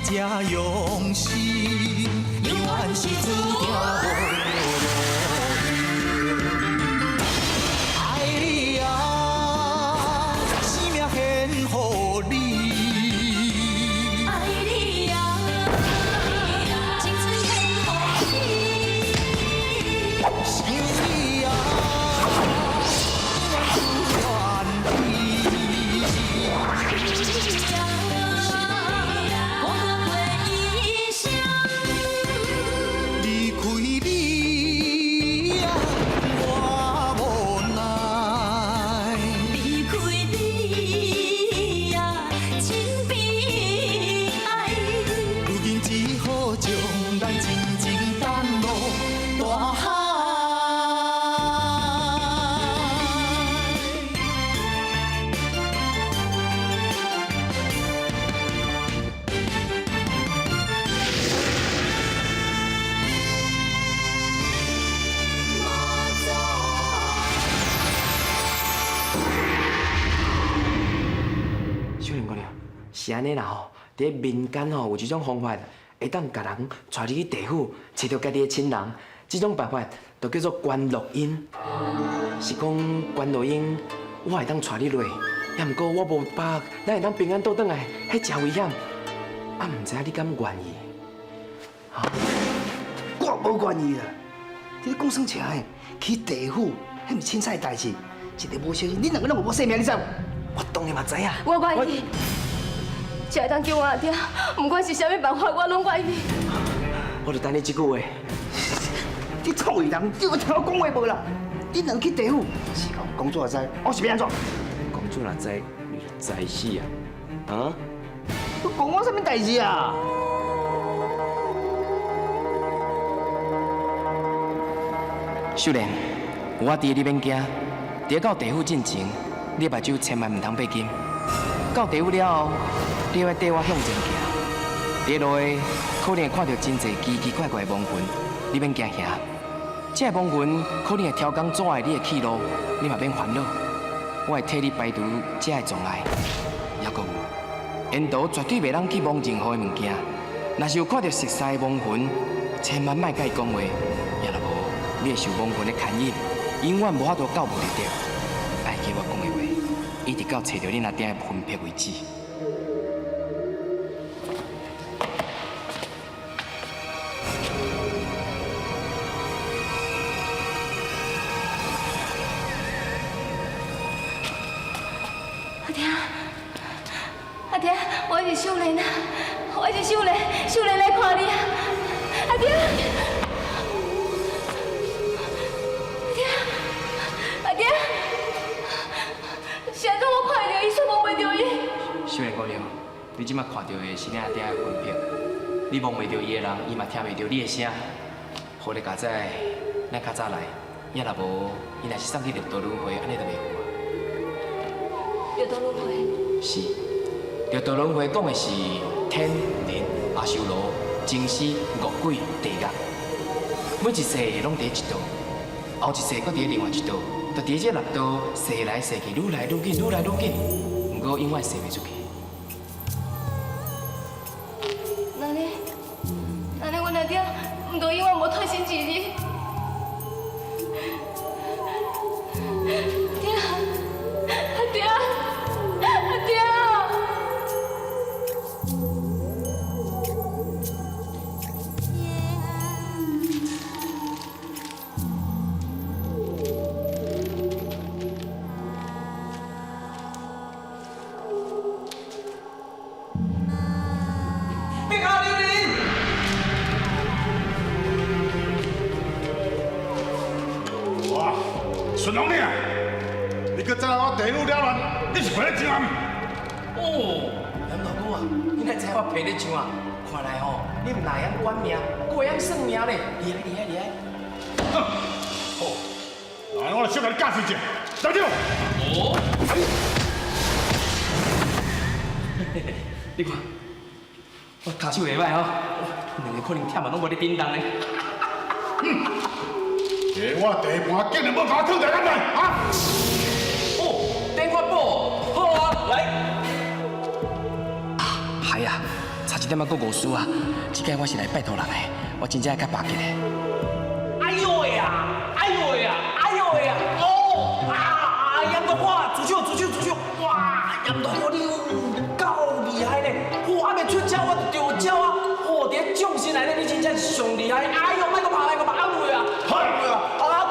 才用心，永远是注定無路用。愛你啊，生命獻予你。愛你啊，青春獻予你。想你啊，永遠不願離。我過一生。離開你啊，我無奈。離開你啊，真悲哀。如今只好將咱親情等落大海。秀蓮姑娘，是按呢啦吼，佇咧民間吼有一種方法，會當共人帶你去地府，揣著家己的親人。這種辦法就叫做觀落陰。是講觀落陰，我會當帶你落，也毋過我無把握，咱會當平安倒轉來，彼誠危險。啊，毋知影你敢願意？我無願意啦！你咧講耍車的，去地府，彼毋是凊彩的代誌，一个無小心，恁兩个攏會無性命，你知無？我當然嘛知影。我願意，只會當救我阿爹，毋管是啥物辦法，我攏願意。我就等你這句話。你臭人，你有聽我講話無啦？恁兩去地府，是講公主若知，我是欲按怎？公主若知，你就知死啊！啊？你講我啥物代誌啊？秀蓮，有我佇，你免驚。佇到地府進前，你的目睭千萬毋通閉緊。到地府了後，你愛綴我向前行。佇路的可能會看著真濟奇奇怪怪的亡魂，你免驚嚇。這个亡魂可能會刁工阻礙你的去路，你嘛免煩惱。我會替你排除這个障礙。抑閣有，沿途絕對袂當去摸任何的物件。若是有看著熟似的亡魂，千萬莫共伊講話，也若無，你會受亡魂的牽引，永遠無法度到目的地。愛記我講的話，一直到揣著恁阿爹的魂魄為止。阿爹，阿爹，我是秀蓮啊，我是秀蓮，秀蓮來看你啊，阿爹，阿爹，阿爹，是按怎我看會著伊，卻摸袂著伊？秀蓮姑娘，你這馬看著的是恁阿爹的魂魄，你摸袂著伊的人，伊嘛聽袂著你的聲。好咧，佳哉，咱較早來，也若無，伊若是送去六道輪迴，按呢就袂好啊。六道輪迴？是，六道輪迴講的是天人、阿修羅、精屍、餓鬼、地獄，每一世攏佇一道，後一世閣佇另外一道，就佇這六道踅來踅去，愈來愈緊，愈來愈緊，毋過永遠踅袂出去。那呢？那呢？阮阿爹毋就永遠無脫身一日？爹，阿爹，阿爹！別阿榴蓮！哇，順龍你啊，你閣走來我地府擾亂，你是陪咧唱啊？哦，楊老母啊，你哪知我陪咧唱啊？看來吼，你毋但會曉管命，閣會曉算命咧，厲害厲害厲害！哼，好，來，我來小共你教訓一下，站住！哦，你看，我跤手袂䆀吼，兩個可能忝啊，攏無咧振動咧。這我地盤竟然欲共我囥佇咱來，啊！哦，電飯煲，好啊，來。啊，係啊，差一一點仔閣誤事啊！這擺我是來拜託人的，我真正會較罷急的。哎呦喂啊！哎呦喂啊！哎呦喂啊！哦啊！嚴大哥，住手住手住手！哇！嚴大哥你有夠厲害呢！我還袂出招我就中招啊！哇！佇眾神內底你真正是上厲害！哎呦，莫閣拍，莫閣拍，哎呦喂啊！嗨！啊！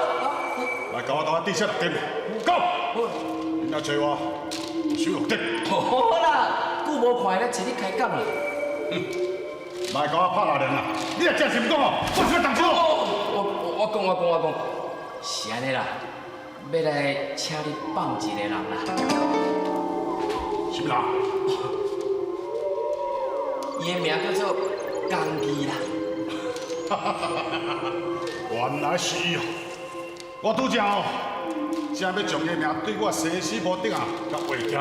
來共我鬥地下六點，Go！你若找我，收六點。好啦，久無看咧，找你開講啦。莫共我拍鬧人啦！你若真是毋講哦，我是欲動手。我我講我講我講，是按呢啦，欲來請你放一個人啦。啥物人？伊的名叫做江義啦。原來是伊哦！我拄才哦，正欲將伊的名對我生死簿頂啊，共畫起來。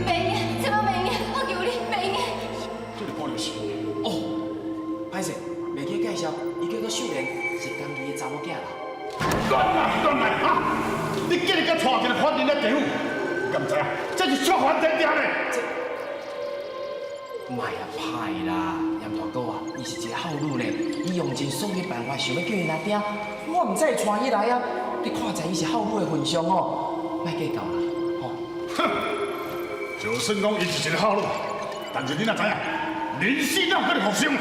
袂用，這攏袂用，我求你袂用。這個姑娘是？哦，歹勢，袂記介紹，伊叫做秀蓮，是江義的查某囝啦。亂來亂來啊！你竟然敢帶一個犯人來地府，你敢毋知影？這是觸犯天條呢！莫啊歹啦，嚴大哥啊，伊是一個孝女呢，伊用盡所有辦法想欲叫𪜶阿爹，我毋知會帶伊來啊！你看在伊是孝女的份上哦，莫計較啦，吼。哼，就算講伊是一個孝女，但是你若知影，人死哪有可能復生？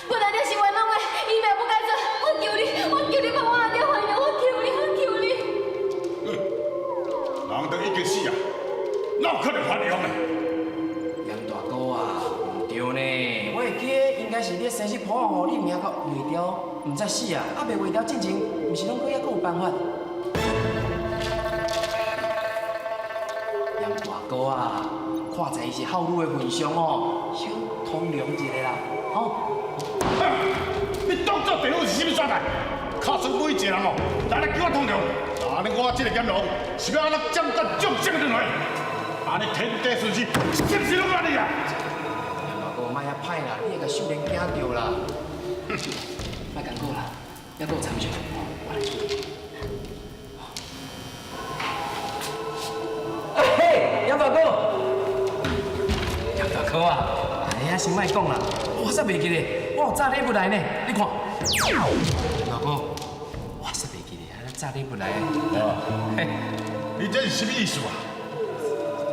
阮阿爹是冤枉的，伊命不該絕，我求你，我求你放我阿爹還原，我求你，我求你。人都已經死啊，哪有可能還原呢？嚴大哥啊，毋對呢，我會記得應該是你生死簿吼，你名閣畫掉，毋才死啊，啊袂畫掉進前，毋是攏閣猶閣有辦法？嚴大哥啊，看在伊是孝女的份上哦，小通融一下啦，吼。你當作地府是啥物所在？敲算每一個人哦，來來叫我通融，按呢我這個閻王是欲按怎掌管眾生的輪迴？按呢天地順序，是毋是攏按呢啊？嚴大哥，莫遐歹啦，你會共秀蓮驚著啦。莫艱苦啦，猶閣有參詳，我來處理。嘿，嚴大哥，嚴大哥啊，哎呀，先莫講啦，我煞袂記得，我有紮禮物來呢，你看。大哥，我煞袂記得，按呢紮禮物來。哦，你這是啥物意思啊？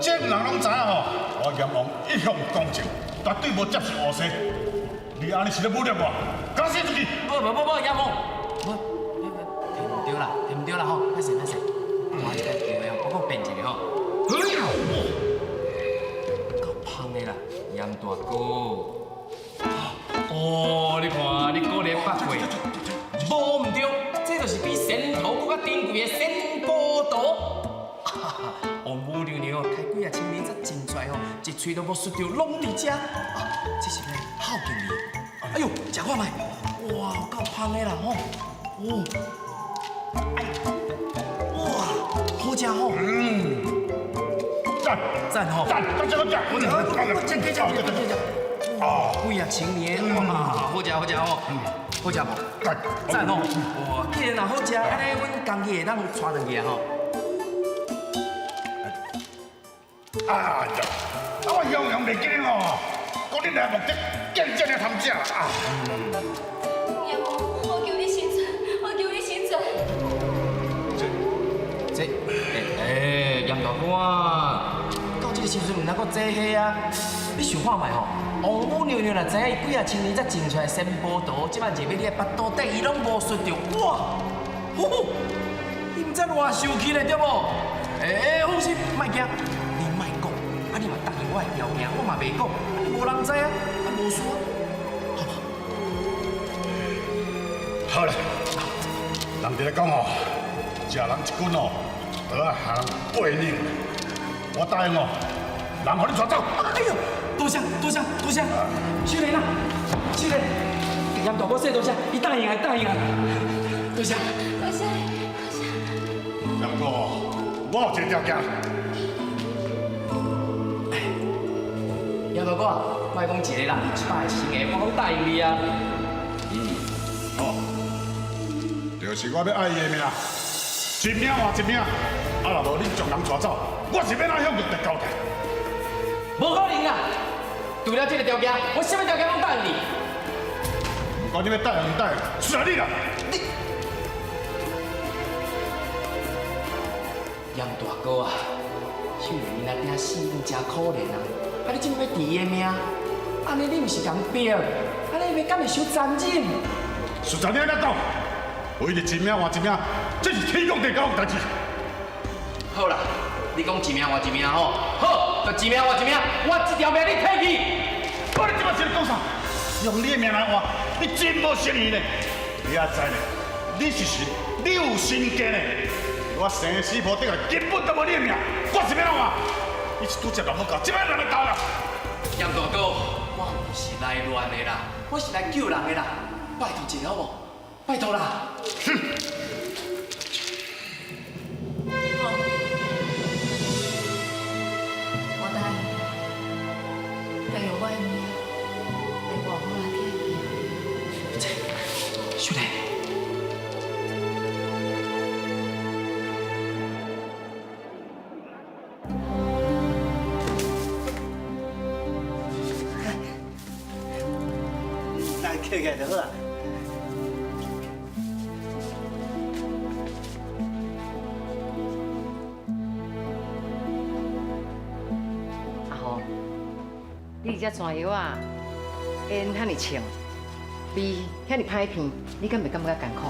這人攏知影吼，我閻王一向公正，絕對無接受烏西。你按呢是咧侮辱我，共我死出去！無無無無，閻王，無，提毋著啦，提毋著啦吼，歹勢歹勢，我這個舊的，我閣變一个吼。夠芳的啦，嚴大哥。哦，你看，你果然捌過，無毋對，這就是比仙桃閣較珍貴的仙寶桃。王母娘娘開幾仔千年才種出來吼，一喙都無刍著，攏佇遮。啊，這是欲孝敬你。哎呦，食看覓，哇，有夠芳的啦吼！哦，哎，哇，好食吼！嗯，讚讚吼！讚，讚這個讚，我我食，繼續食，繼續食。哦，幾仔千年，哇，好食好食吼！好食無？讚讚吼！哇，既然若好食，按呢阮江義會當帶轉去啊吼！哎呀，啊我樣樣袂記得哦，講你來目的，見這爾貪食啊！閻王，我求你成全，我求你成全。這，欸，嚴大哥啊，到這個時陣毋通閣這彼啊！你想看覓吼？王母娘娘若知影伊幾仔千年才種出來仙寶桃，這擺入去你的腹肚底，伊攏無刍著，哇！呼呼，伊毋知偌生氣咧，對無？欸，放心，莫驚，你莫講，啊你嘛答應我的條件，我嘛袂講，啊無人知啊，啊無事啊，好無？好啦，人佇咧講哦，食人一斤哦，就愛害人八兩。我答應哦，人予你帶走。哎呦，多謝多謝多謝，秀蓮啊，秀蓮，嚴大哥說多謝，伊答應啊，答應啊，多謝。多謝你，多謝。嚴哥，我有一個條件。嚴大哥啊，莫講一個啦，一百個、千個，我攏答應你啊。嗯，好，就是我欲愛伊的命，一命換一命，啊若無恁將人帶走，我是欲按怎向玉帝交代？無可能啦！除了這个條件，我啥物條件攏答應你。不管你欲答應毋答應，隨你啦。你，嚴大哥啊，秀蓮𪜶阿爹死已經誠可憐啊，啊你這麼欲治伊的命，按呢你毋是共逼，按呢欲敢會傷殘忍？實在你按呢講，為了一命換一命，這是天公地公的代誌。好啦，你講一命換一命吼，好，就一命換一命，我這條命你提去。我你這擺是咧講啥？用你的命來換，你真無誠意呢！你也知呢，你是神，你有神格呢。我生死簿頂下根本就無你的名，我是欲按怎換？你是拄則人無夠，這擺人來鬥啦！嚴大哥，我毋是來亂的啦，我是來救人的啦，拜託一下好無？拜託啦！哼！好，我答應你，要用我的命來換我阿爹的命。秀蓮。來，起來就好啊。阿豪，你佇遮泉藥仔，煙遐爾衝，味遐爾歹鼻，你敢袂感覺艱苦？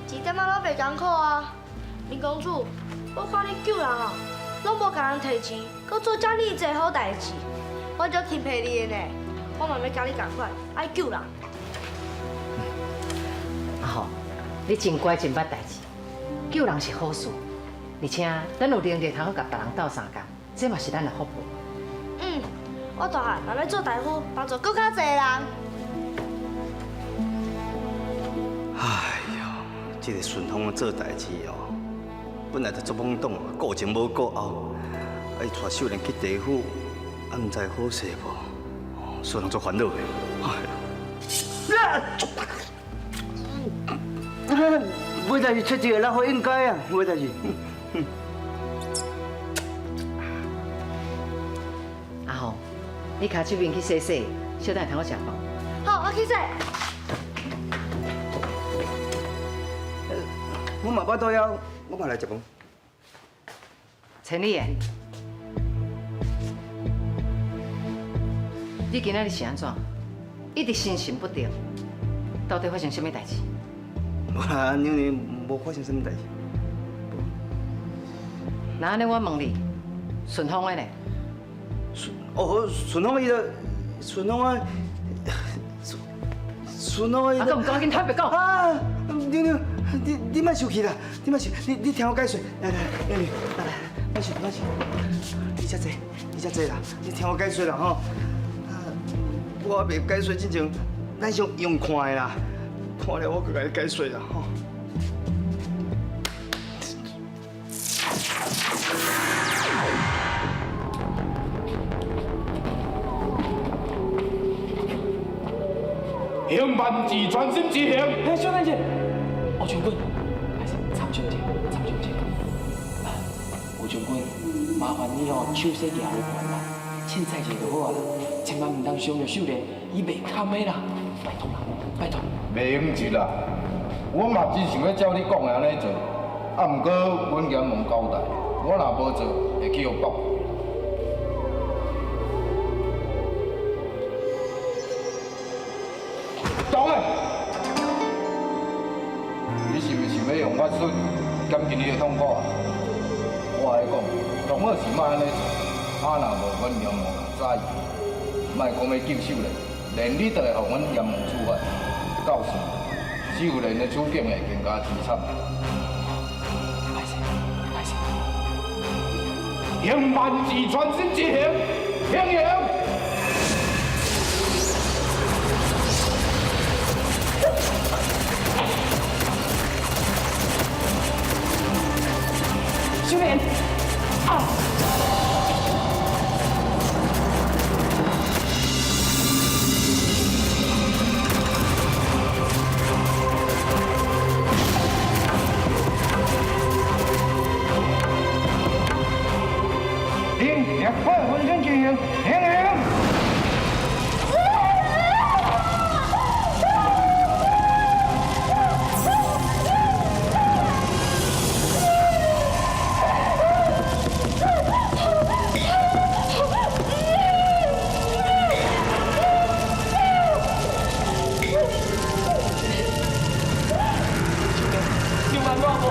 一點仔攏袂艱苦啊！林公主，我看你救人哦，攏無共人提錢，閣做遮爾濟好代誌，我足欽佩你的呢。我嘛欲佮你仝款，愛救人。阿豪，你真乖，真捌代誌，救人是好事，而且咱有能力通好共別人鬥相共，這嘛是咱的福報。嗯，我大漢若欲做大夫，幫助閣較濟人。哎喲，這个順風做代誌哦，本來就足懵懂，顧前無顧後，啊，伊帶秀蓮去地府，啊，毋知好勢無，所以人足煩惱的。哎喲，無代誌，出一個老虎應該啊，無代誌。阿豪，你跤手面去洗洗，小等下通好食飯。好，我去洗。我嘛巴肚枵，我嘛來食飯。千里的，你今仔日是按怎？一直心神不定，到底發生啥物代誌？無啦，娘娘無發生啥物代誌。那按呢，我問你，順風的呢？哦，順風伊就順風啊，順風伊。啊，閣毋趕緊坦白講。啊，娘娘，你莫生氣啦，你莫生，你聽我解說，來來，娘娘，來來，莫生莫生，你遮坐，你遮坐啦，你聽我解說啦吼。我袂解說之前，咱先用看的啦，看了我閣共你解說啦吼。行萬字全心執行。嘿，小等者，吳將軍，歹勢，參詳者，參詳者。吳將軍，麻煩你哦，手洗舉好懸啦，凊彩者就好啊啦，千萬毋通傷著秀蓮，伊袂堪的啦，拜託啦，拜託。袂用急啦，我嘛真想欲照你講的按呢做，啊，毋過阮閻王交代，我若無做，會去予駁回。當然，你是毋是欲用法術減輕你的痛苦啊？我來講，上好是莫按呢做，啊若無阮閻王若知，莫講欲救秀蓮，連你都會予阮閻王處罰。到時秀蓮的處境會更加淒慘。歹勢，歹勢。行萬字全心執行，行刑。秀蓮，啊！停停！快分身进行，行行。你有安怎无？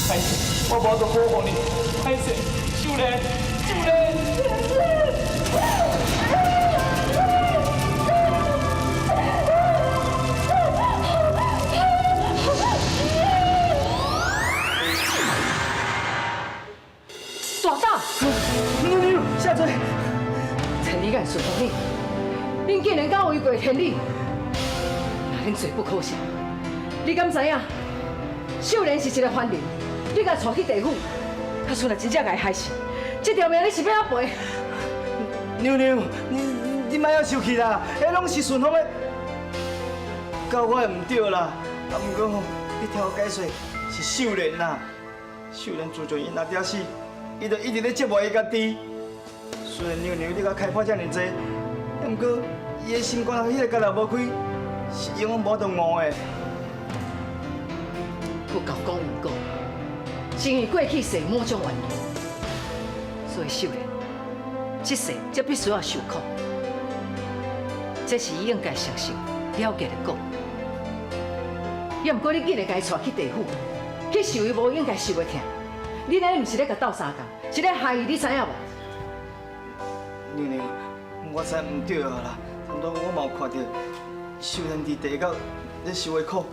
歹势，我无法度保护你。歹势，秀莲，秀莲。大胆！娘娘，下罪。千里眼顺风你，恁竟然敢违背天理，那恁罪不可赦。你敢知影？秀莲是一个凡人，你共带去地府，假使若真正共伊害死，这条命你是欲按怎赔？娘娘，你莫遐生气啦，彼拢是顺风的，教我的毋对啦。啊，毋过吼，你听我解说，是秀莲啦。秀莲自从𪜶阿爹死，伊就一直咧折磨伊家己。虽然娘娘你共开破遮尔济，啊，毋过伊的心肝头彼个结无开，是永远无法度悟的。佛教讲因果，是因为过去世某种原因，所以秀莲这世才必须要受苦。这是伊应该承受了结的果。也毋过你竟然共伊带去地府，去受伊无应该受的疼，你按呢毋是咧共斗相共，是咧害伊，你知影无？娘娘，我知毋对啊啦，差不多我嘛有看著秀莲伫地角咧受的苦。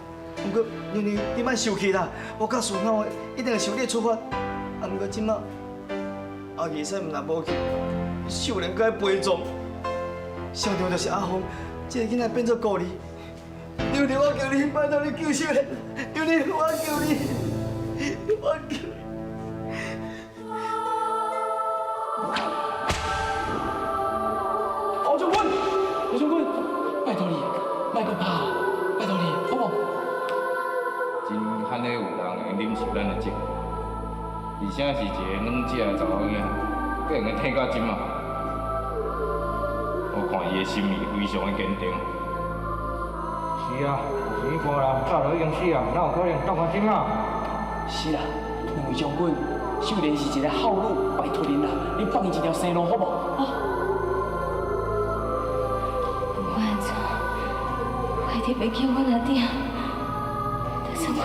毋过娘娘，你莫生气啦，我甲顺风的一定会受你的处罚。啊，毋过这马阿义师毋若无去，秀莲阁爱陪葬，上重就是阿凤，这个囡仔变做孤儿。娘娘，我求你，拜托你救秀莲！娘娘，我求你，我求你。王将军，王将军，拜托你，莫阁拍，拜托你，好无？真罕个有人会忍受咱的折磨，而且是一个软食的查某囝，阁会用疼到这马。我看伊的心意非常的坚定。是啊，若是一般人早就已经死啊，哪有可能挡到这马？是啦，两位将军，秀莲是一个孝女，拜托恁啦，恁放伊一条生路好无？啊！不管按怎，我一定欲救阮阿爹。就算讲，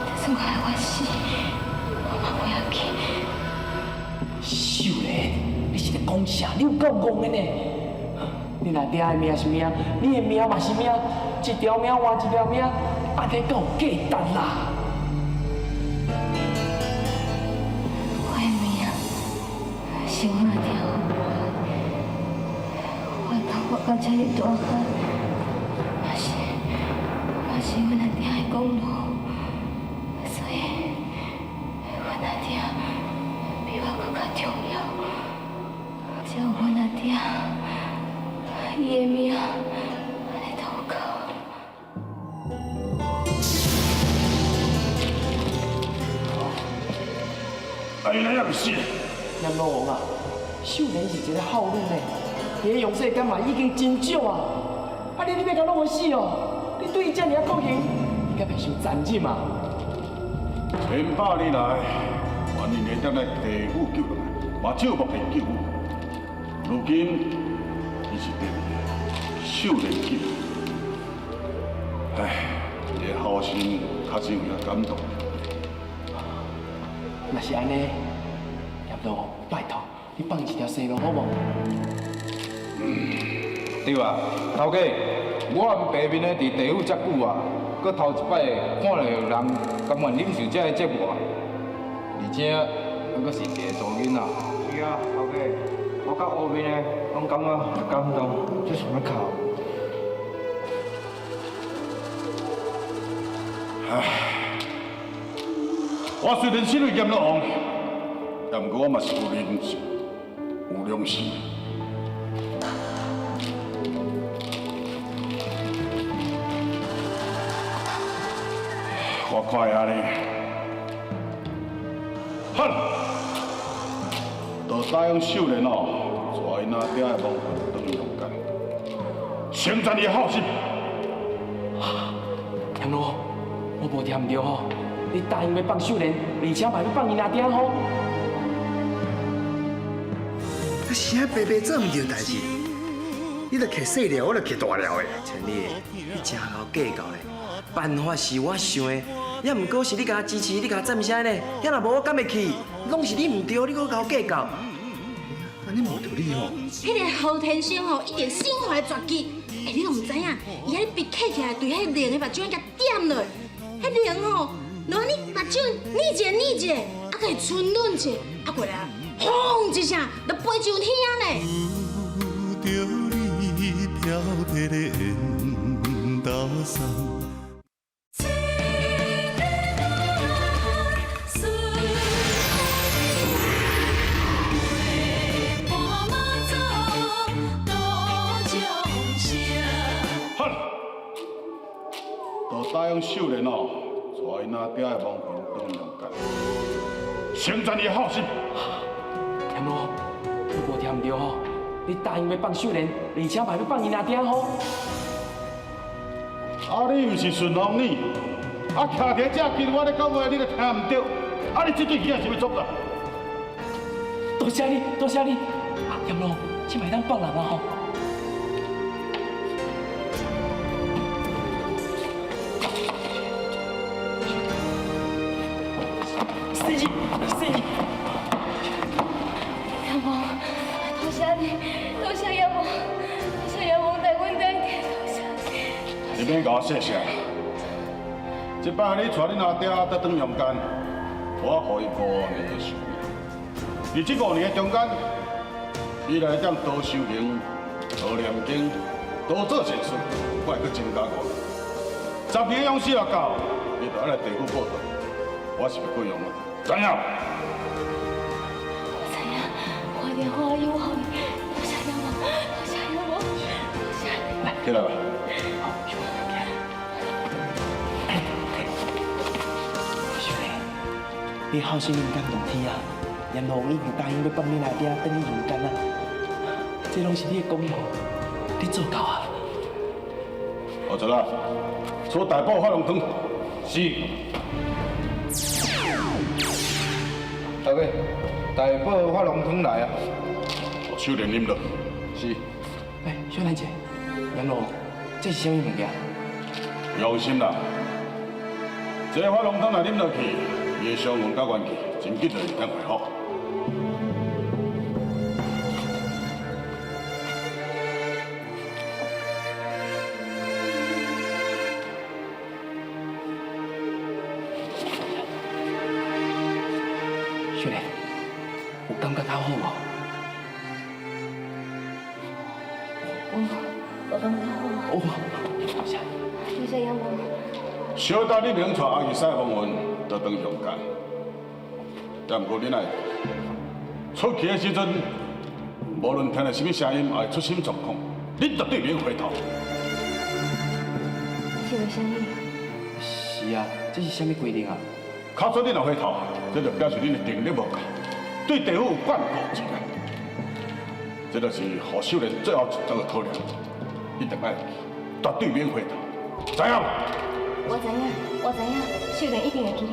就算讲爱我死，我嘛袂要紧。秀莲，你是咧讲啥？你有够戆的呢！恁阿爹的命是命，你的命嘛是命，一条命换一条命，按呢敢有价值啦？我的命是阮阿爹予我的，我会感觉到这尔大汉，嘛是阮阿爹的功劳，所以阮阿爹比我阁较重要。只有阮阿爹，伊的命按呢才有够。哎，你也毋死。阎罗王啊，秀莲是一个孝女呢，伫咧阳世间嘛已经真少啊。啊，你欲共弄予死哦？你对伊遮尔仔酷刑，你敢袂伤残忍啊？千百年来，凡人会当来地府救人，嘛少无去救。如今，伊是得秀莲救。唉，伊的孝心确实有影感动。若是按呢，阎罗王，拜托你放伊一条生路好无？对啊，头家，我毋白面的伫地府遮久啊，阁头一摆看著有人甘愿忍受这个折磨，而且还阁是一个查某囡仔。是啊，头家，我佮乌面的拢感觉感动，这啥物口？唉，我虽然身为阎罗王，但毋过我嘛是有人性、有良心。我看会按呢，好，就答應秀蓮哦，帶𪜶阿爹的亡魂轉去陽間，成全伊的孝心。阎罗，我無聽毋著吼，你答應欲放秀蓮，而且嘛欲放𪜶阿爹吼。啊，是啊，白白做毋著代誌，你著揢細料，我著揢大料的。千里，你真𠢕計較咧，辦法是我想的，也毋過是你共我支持，你共我贊聲呢。遐若無我敢會去，攏是你毋對，你閣共我計較。按呢無道理吼。彼个何天生吼，已經身懷絕技，欸，你攏毋知影，伊遐筆刻起來，對彼個靈的目睭共點落，彼靈吼，就按呢目睭睨一下睨一下，啊，閣會唇軟一下，啊過來，轟一聲，就飛上天咧。好，就答應秀蓮哦，帶𪜶阿爹的亡魂轉去陽間，成全伊的孝心。阎罗，我無聽毋著吼，你答應欲放秀蓮，而且嘛欲放𪜶阿爹吼。啊！你毋是順風耳，啊，徛佇遮近，我咧講話，你都聽毋著。啊！你這對耳仔是欲創啥？多謝你，多謝你。啊，閻羅，這擺當放人啊吼。四字，四字。閻王，多謝你，多謝閻王，多謝閻王帶阮回去，多謝你。你免共我說謝。這擺你帶恁阿爹倒轉陽間，我予伊五年的壽命。佇這五年的中間，伊來當多修行、多念經、多做善事，我會閣增加5年。10年勇士若到，伊就愛來地府報到。我是欲過用啊，知影？我知影，我一定好好养好伊。多謝閻王，多謝閻王，多謝你。起來吧。秀蓮，你孝心毋感動天啊！閻羅王已經答應欲放恁阿爹轉去陽間啊！這攏是你的功勞，你做到啊！何澤啊，出大寶發龍湯。是。大哥，大寶發龍湯來啊！秀蓮啉落。是。欸，小蘭姐，閻羅，這是啥物物件？用心啦，這個發龍湯若啉落去，伊的傷魂佮元氣，真緊就會當恢復。秀蓮，有感覺較好無？我感覺好。哦，多謝。多謝閻王。小等你能帶阿二婿亡魂倒轉陽間，但毋過恁愛出去的時陣，無論聽著啥物聲音，也會出啥物狀況，恁絕對免回頭。是為啥物？是啊，這是啥物規定啊？假使恁若回頭，這就表示恁的定力無夠，對地府有怨過之念。這就是予秀蓮最後一道的考驗，一定愛絕對免回頭，知影無？我知影，我知影，秀蓮一定會記得。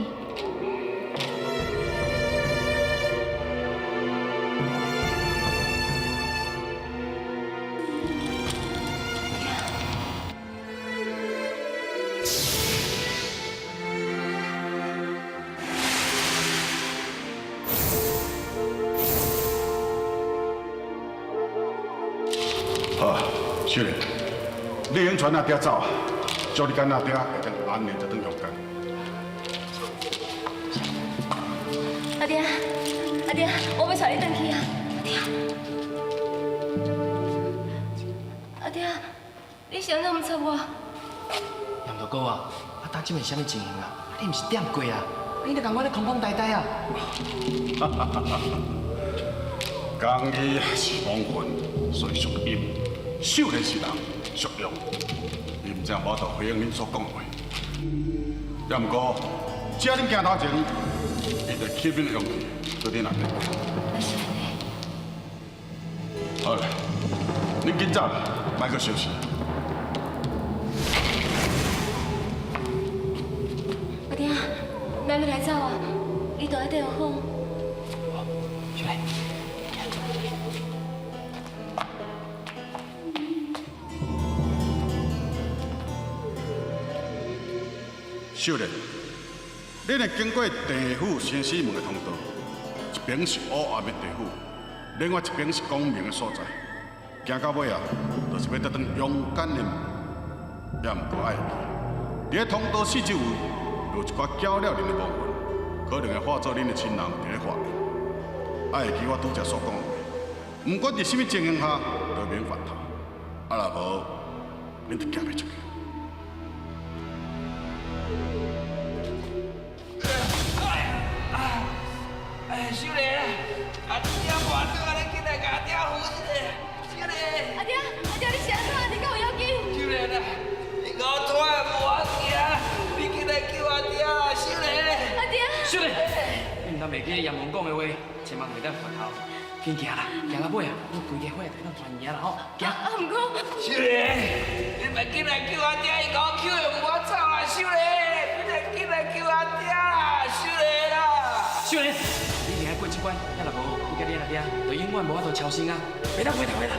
好，秀蓮，你已經傳阿爹走，祝你佮阿爹會當安寧就轉陽間。阿爹，阿爹，我欲帶你轉去啊！阿爹，阿爹，你是按怎毋插我？閻大哥啊，啊，當這是啥物情形啊？你毋是點過啊？你著共我咧空空呆呆啊？講伊是亡魂，所以屬陰；秀蓮是人，屬陽。伊毋知影無法度回應恁所講的話。也毋過，只要恁行頭前，伊就吸恁的陽氣，對恁阿爹。那是按呢？好啦，你紧走，莫阁相信。阿爹，咱欲来走啊！你蹛伫底好。秀莲。秀莲，你若经过地府生死门的通道，一边是黑暗的地府，另外一边是光明的所在。行到尾啊，就是欲倒转阳间的门，也毋过爱记，伫咧通道四周围有一寡搅扰恁的亡魂，可能会化作恁的亲人伫咧化缘。爱会记我拄才所讲的话，毋管伫啥物情形下，都免发头。啊，若无，恁就行袂出去。哎，秀莲，阿爹无倒啊，你紧来共阿爹扶一下。秀莲，阿爹，阿爹，你是按怎？你敢有要紧？秀莲啊，你予我拖的无法行，你紧来救阿爹啊，秀莲。阿爹。秀莲，你毋通袂记得阎王讲的话，千万袂当发头。紧行啦，行到尾啊，阮规家伙就当团圆啦吼，行。啊，毋过，秀莲，你莫紧来救阿爹，伊共我救的无法走啊，秀莲，你莫紧来救阿爹啦，秀莲啦。秀莲，你一定爱过这关，啊若无，你佮你阿爹就永远无法度超生啊！袂当回头的啦。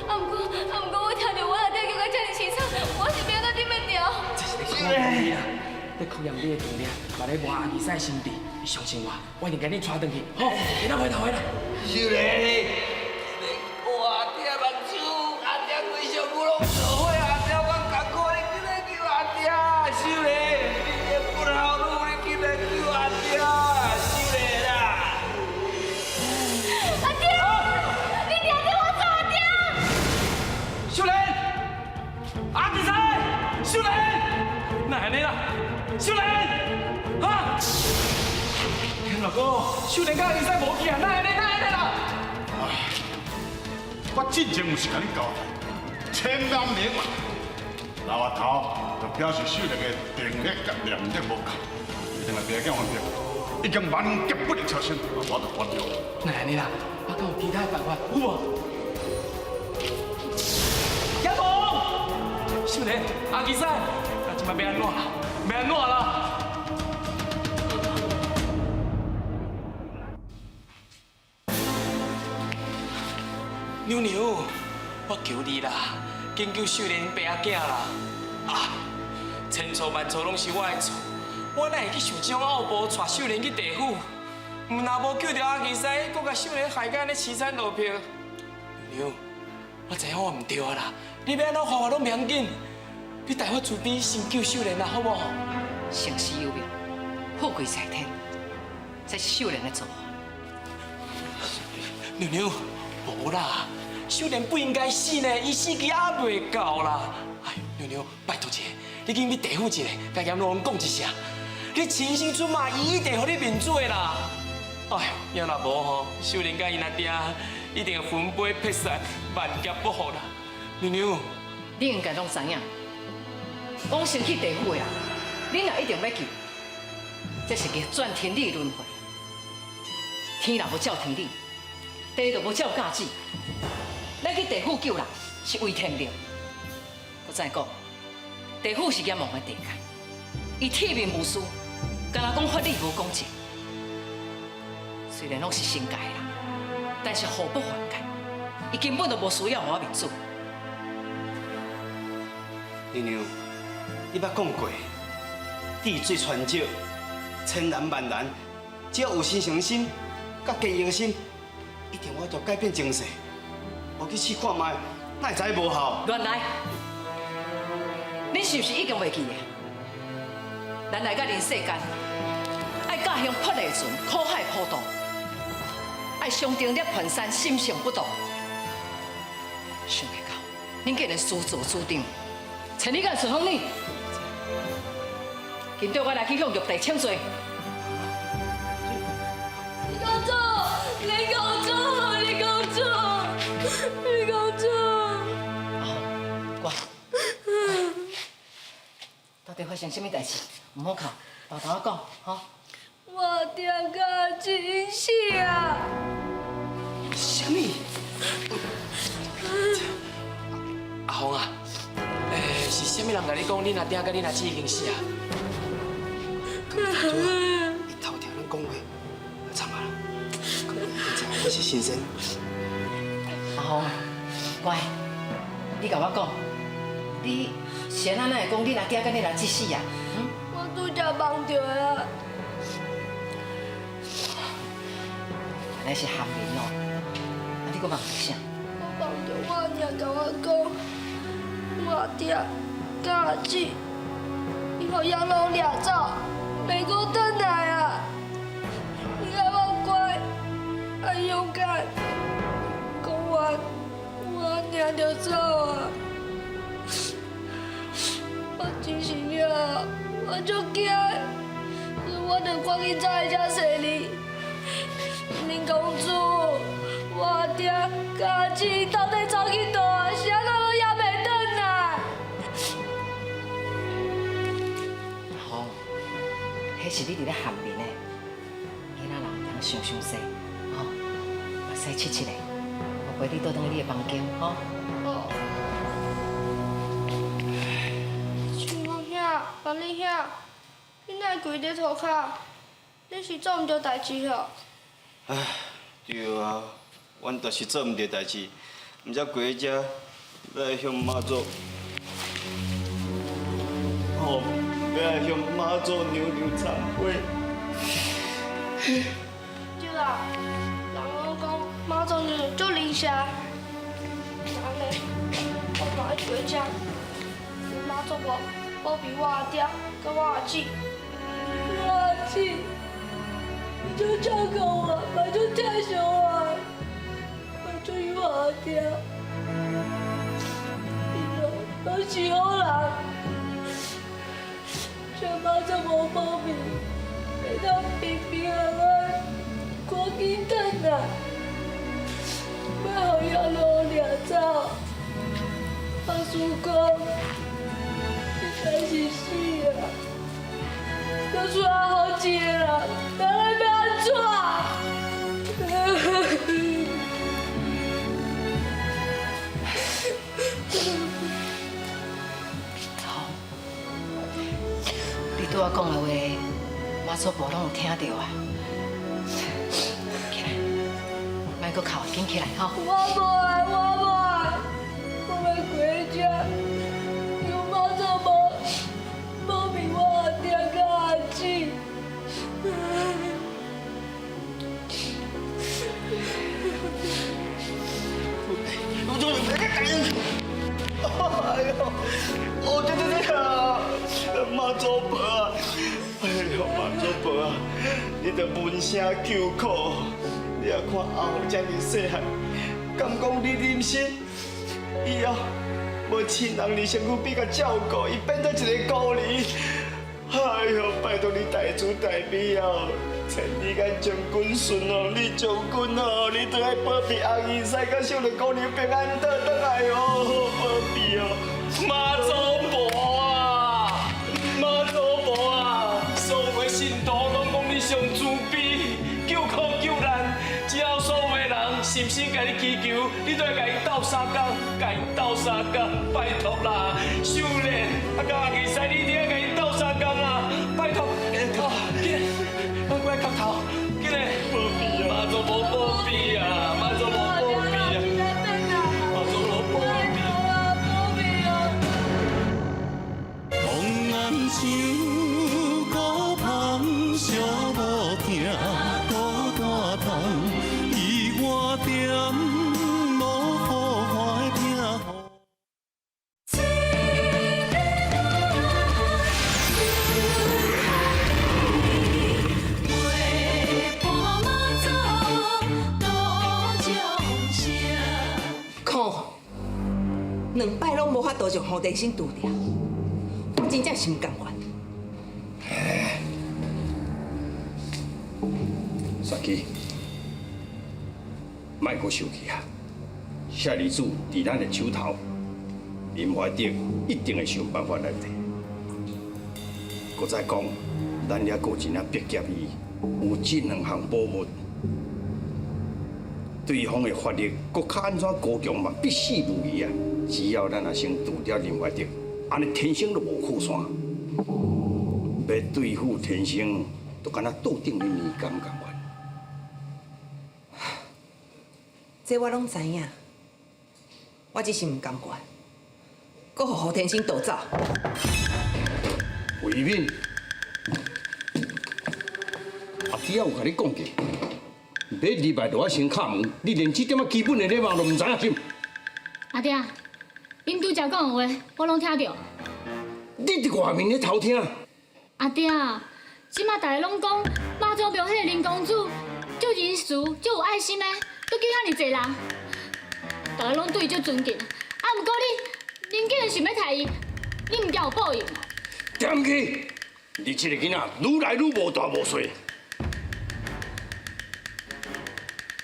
啊，毋过，啊，毋过，我听著我阿爹叫甲遮尔凄惨，我是欲按怎顶袂牢？这是咧考验你啦，咧考验你的定力，嘛咧磨阿二婶的心智。你相信我，我一定共你带转去，吼！袂当回头的啦。秀莲，我阿爹目睭，阿爹规身躯拢着火，阿爹我艰苦，你紧来救阿爹！秀莲，你这不老女，你紧来救阿爹！秀莲啦！阿爹，你定着我走，阿爹！秀莲，阿二婶，秀莲，哪会按呢啦？秀莲，哈！老哥，秀莲佮阿二婶无去啊，哪会按呢？哪会按呢啦？我进前有是共你交代，千万别嘛，老阿头就表示秀莲的定力佮念力无够，伊定来爸囝翻着，已经万劫不能超生，我就原谅。哪会按呢啦？我敢有其他的办法？有无？阎王，秀莲，阿二婶，啊，这摆欲按怎啦？欲按怎啦？娘娘，我求你啦，紧救秀莲爸仔囝啦！啊，千错万错拢是我的错，我哪会去想这种后步，带秀莲去地府？毋若无救著阿二婶，阁共秀莲害甲按呢凄惨落魄。娘娘，我知影我毋对啊啦，你欲按怎罚我拢袂要紧，你代我慈悲先救秀莲啦，好无？生死有命，富贵在天，这是秀莲的造化。娘娘，无啦。秀莲不应该死呢，伊死期还袂到啦。哎，娘娘，拜托一下，你紧去地府一下，共阎罗王讲一声，你亲身出马，伊一定予你面子的啦。哎，要若无吼，秀莲佮𪜶阿爹一定会魂飞魄散，万劫不复啦。娘娘，你应该拢知影，往生去地府的人，你若一定欲救，这是逆转天理轮回。天若无照天理，地就无照教旨。咱去地府救人是为天命。阁再讲，地府是阎王的地界，伊铁面无私，敢若讲法理无公正。虽然拢是神界的人，但是互不犯界，伊根本就无需要予我面子。娘娘，你捌讲过，滴水穿石，千难万难，只要有诚心、佮坚毅的心，一定有法度改变情势。无去试看觅，哪会知无效？乱来！恁是毋是已经袂记得？咱来到人世间，爱驾行破例船，苦海普渡，爱上顶涅槃山，心性不动。想袂到，恁竟然私作主张，千里眼顺风耳，紧缀我来去向玉帝请罪。李公主，李公主，李公主，李公主。阿红，乖，到底发生啥物代志？毋好哭，大头仔讲，吼。我爹甲真死啊！啥物？你講，恁阿爹佮恁阿姊已經死啊。伊偷聽咱講話，慘啊啦！你知影我是神仙。阿紅，乖，你共我講，你是按怎會講恁阿爹佮恁阿姊死啊？我拄才夢著的啊。原來是含面哦，啊你閣夢著啥？我夢著我阿娘共我講，我阿爹佮阿姊，𪜶予閻羅掠走，袂閣轉來啊！伊愛我乖，愛勇敢。講完，我阿娘就走啊。我清醒了，我足驚，我著趕緊走來遮踅你。林公主，我阿爹佮阿姊到底走去佗啊？是按怎攏猶袂轉來？好，彼是你佇咧含面的，囡仔人毋通想傷濟，吼，目屎拭拭的，我陪你倒轉去你的房間，吼。哦。清風兄、萬里兄，你哪會跪佇塗跤？你是做毋著代誌哦？唉，對啊，阮就是做毋著代誌，毋才跪佇遮來向媽祖，吼，欲來向媽祖娘娘懺悔。對啦，人攏講媽祖娘娘足靈聖，那按呢，我嘛愛跪遮，求媽祖婆保庇我阿爹佮我阿姊。我阿姊，你足照顧我，嘛足疼惜我，嘛足疼我阿爹，𪜶攏是好人，求媽祖婆保庇，會當平平安安，趕緊轉來，莫予閻羅掠走。阿叔公，你敢是死啊？就剩阿好一个人，咱欲按怎？好，你拄仔講的話，媽祖婆攏有聽著啊。起來，莫閣哭，緊起來吼。我無愛，我無愛，我欲跪佇遮，求媽祖婆保庇我阿爹佮阿姊。哎呦，哦對對對啊，媽祖婆啊，哎呦媽祖婆啊，你著聞聲求苦，你也看阿紅遮爾細漢，敢講你忍心？以後無親人佇身軀邊共照顧，伊變做一个孤兒。哎呦，拜託你大慈大悲哦，千里眼將軍順哦，你將軍哦，你著愛保庇阿義師佮秀蓮姑娘平安倒轉來哦，保庇哦。媽祖婆啊，媽祖婆啊，所有的信徒攏講你上慈悲，救苦救難，只要所有的人心心共你祈求，你都會共𪜶鬥相共，共𪜶鬥相共，拜託啦，秀蓮，啊，佮阿義師，你一定愛共𪜶鬥相共啦，拜託，哦，緊，我過來磕頭，緊來，媽祖婆保庇啊，媽祖婆保庇啊，媽祖婆保庇。風红像孤芳，寂寞疼，孤单痛，伊我点无好看的拼。陪伴妈祖度众生。看，兩擺攏無法度將胡電生除掉，我真正是毋甘願。雪姬，莫閣生氣啊！舍利子佇咱的手頭，林懷德一定會想辦法來提。閣再講，咱猶閣有一領白劍伊，有這兩項寶物，對方的法力閣較按怎高強嘛，必死無疑啊！只要咱若先除掉林懷德，按呢天生就无靠山。欲对付天生，就敢若桌顶的年柑仝款。这我拢知影，我只是毋甘愿，阁予胡天生逃走。慧敏，阿弟仔有共你讲过，欲入来就爱先敲门，你连这点仔基本的礼貌都毋知影是？阿爹，恁拄才讲的话，我拢听著。你伫外面咧偷听？阿爹，这马大家拢讲妈祖庙彼个林公子足仁慈、足有爱心的，阁救遐尔济人，大家拢对伊足尊敬。啊，毋过你，恁竟然想欲刣伊，你毋惊有报应？踮去！你这个囡仔愈来愈无大无细。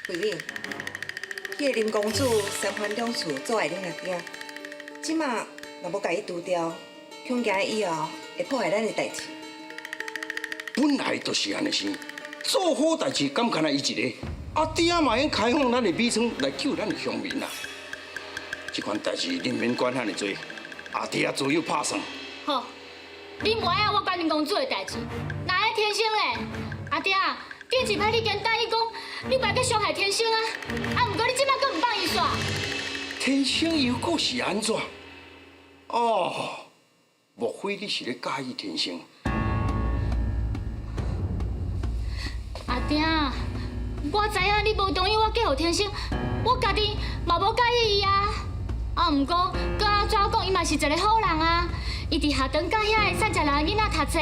慧敏，彼个林公子三番两次阻碍恁阿囝，这马若无共伊除掉，恐惊以后会破坏咱的代志。本来就是按呢生，做好代志敢干焦伊一个？阿弟仔嘛用开放咱的米仓来救咱的乡民啊！这款代志恁免管遐尔济，阿弟仔自有拍算。好，你无爱我管林公子的代志，那彼天生咧？阿弟仔，顶一摆你跟答应讲，你袂阁伤害天生啊！啊，毋过你这摆阁毋放伊煞。天生又阁是按怎？哦，莫非你是咧佮意天生？阿弟，我知影你无同意我嫁予天生，我家己嘛无佮意伊啊。啊，毋过阁按怎讲，伊嘛是一个好人啊。伊伫学堂教遐个散食人的囡仔读册，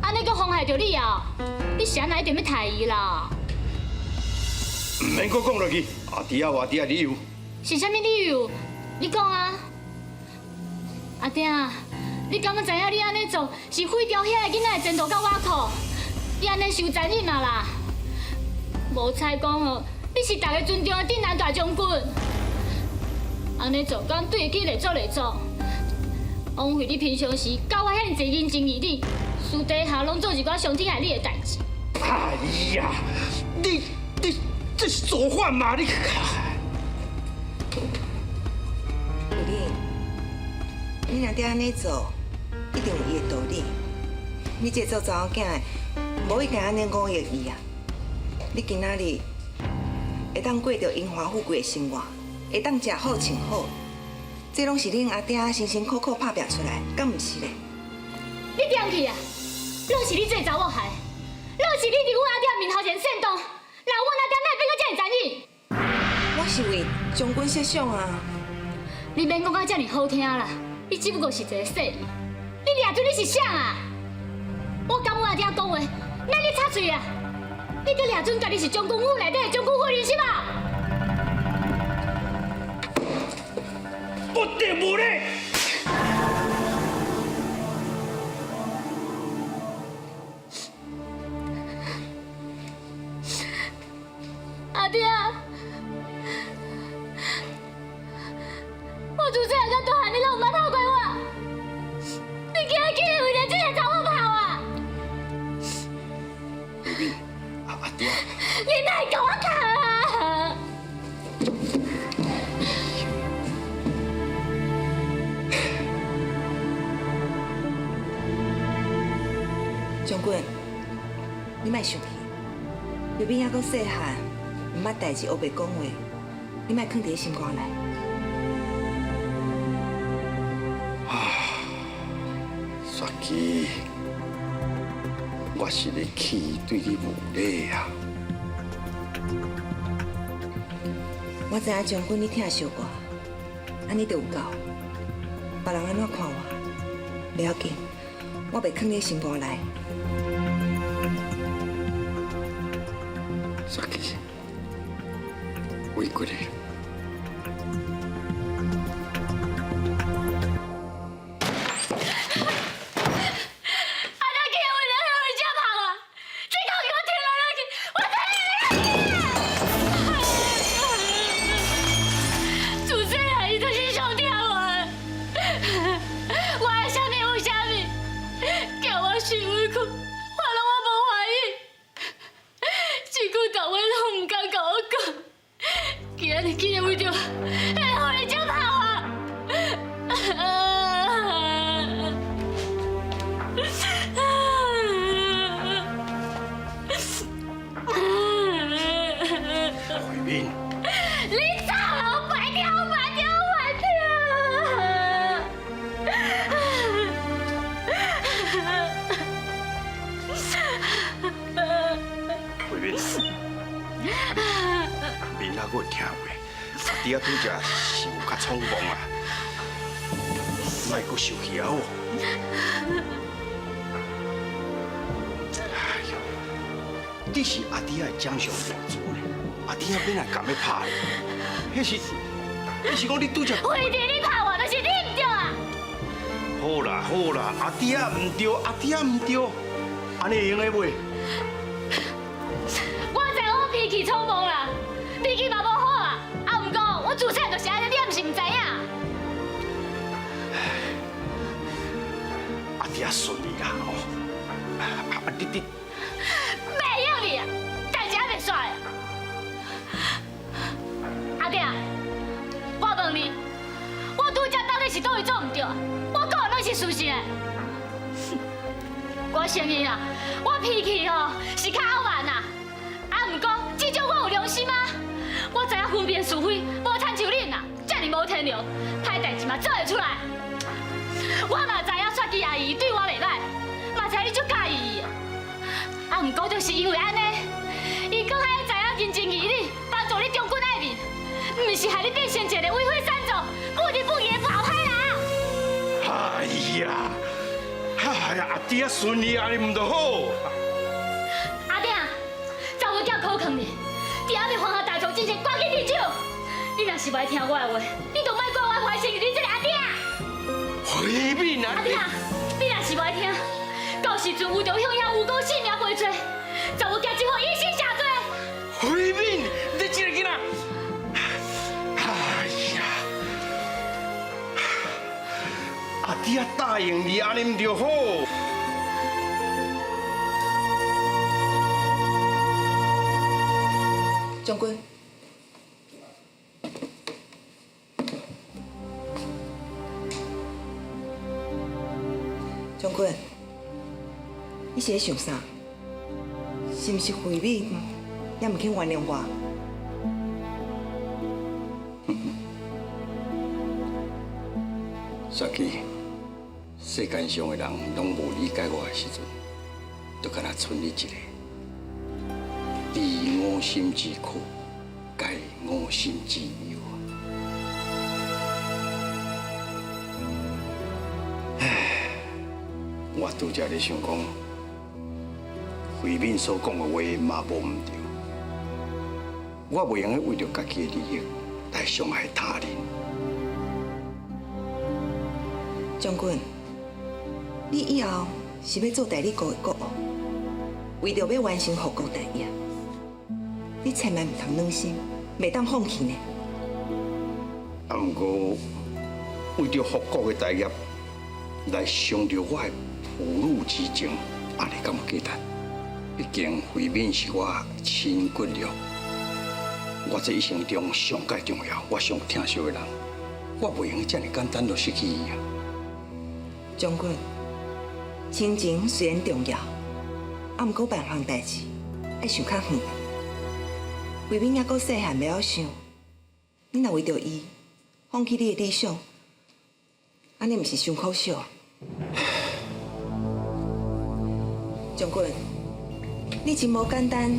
按呢阁妨害著你啊！你是按怎一定欲刣伊啦？毋免阁讲落去，阿弟仔有阿弟仔理由。是啥物理由？你讲啊！阿弟，你敢有知影你按呢做是毁掉遐个囡仔的前途佮倚靠？你按呢伤残忍啊啦！无彩讲哦，你是大家尊重的镇南大将军，按呢做敢对得起列祖列宗？枉费你平常时教我遐尔济人情义理，私底下拢做一寡伤天害理的代志。哎呀，你这是造反嘛？你！慧敏，你若伫按呢做，一定有伊的道理。你这个做查某囝的，无一定按呢侮辱伊啊。你今仔日会当过著荣华富贵的生活，会当食好穿好，这拢是恁阿爹辛辛苦苦拍拚出来，敢毋是咧？你踮去啊！拢是你这个查某害，拢是你伫阮阿爹面头前煽动，让阮阿爹哪会变到这么残忍？我是为将军设想啊！你免讲到这么好听啦，你只不过是一个细姨，你掠准你是啥啊？我敢阮阿爹讲话，免你插喙啊！你阁掠准家己是将军府内底的将军夫人是无？不得无礼！阿爹，我自细汉到大汉，你拢毋捌打过我，你今日竟然为了这个查某跑啊！慧敏，阿爹，你哪会共我讲啊？将军，你莫生气，慧敏犹阁细汉，毋捌代志，乌白讲话，你莫囥伫心肝内。啊，雪琪，我是咧气对你无礼啊！我知影将军你疼惜我，按呢就有够。别人按怎看我，袂要紧，我袂囥你心肝内。雪琪，委屈你了。阿爹竟然为了彼位才跑啊！这口气我听落落去，我听你！自细汉伊就是上疼我的，我爱啥物有啥物，叫我受委屈，我拢我无欢喜，一句大话拢毋敢共我讲。今日竟然为著彼个妇人才跑啊！敏，你走啦！我白听，我白听，我白听。慧敏，敏啊，我会听话，阿弟仔拄才是有较冲动啊，莫阁生气啊好。哎呦，你是阿弟仔的掌上明珠呢，阿弟仔欲来共欲拍你，彼是，彼是讲你拄才。慧弟，你拍我，就是你毋对啊！好啦好啦，阿弟仔毋对，阿弟仔毋对，按呢会用的袂？我知我脾气冲动啦，脾气嘛无好啊，啊，毋过我自细就是按呢，你也毋是毋知影。阿弟仔顺你啦吼，啊你。袂用你啊，代志还袂煞。阿弟，我问你，我拄才到底是佗位做毋对？我讲的拢是事实的。我承认啊，我脾气吼是较傲慢啦。啊，毋过至少我有良心啊。我知影分辨是非，无亲像恁啊，遮尔无天良，歹代志嘛做会出来。我嘛知影雪姬阿姨对我袂歹，嘛知你足佮意伊。啊，毋过就是因为按呢，伊阁较爱知影人情义理，帮助你将军爱民，毋是害你变成一个为非善作、不仁不义的破歹人。哎呀，哎呀，阿弟仔顺你按呢毋就好？阿弟，查某囝苦劝你，伫还未犯下大错之前，赶紧离手。你若是袂听我的话，你就莫怪我怀疑你这个阿弟。慧敏啊！阿弟，你若是袂听，到时阵有着向遐无辜性命赔罪，查某囝只好以身谢罪。慧敏，你这个囡仔，哎呀，阿弟仔答应你，按呢毋就好？将军，将军，你是咧想啥？是毋是慧敏也毋肯原谅我？雪姬，世间上的人拢无理解我的时阵，就敢若賰你一个。知我心之苦，解我心之忧啊！唉，我拄才咧想讲，慧敏所讲的话嘛无毋对，我袂用得为著家己的利益来伤害他人。将军，你以后是欲做大理国的国王，为著欲完成复国大业，你千万毋通软心，袂当放弃呢。啊，毋过为著复国的大业来伤著我的父女之情，按呢敢有价值？毕竟慧敏是我亲骨肉，我这一生中上盖重要、我上疼惜的人，我袂用遮尔简单就失去伊啊！将军，亲情虽然重要，啊，毋过办项代志爱想较远。慧敏犹阁细汉，袂晓想，你若为著伊放弃你的理想，按呢毋是伤可惜？将军，你真无简单，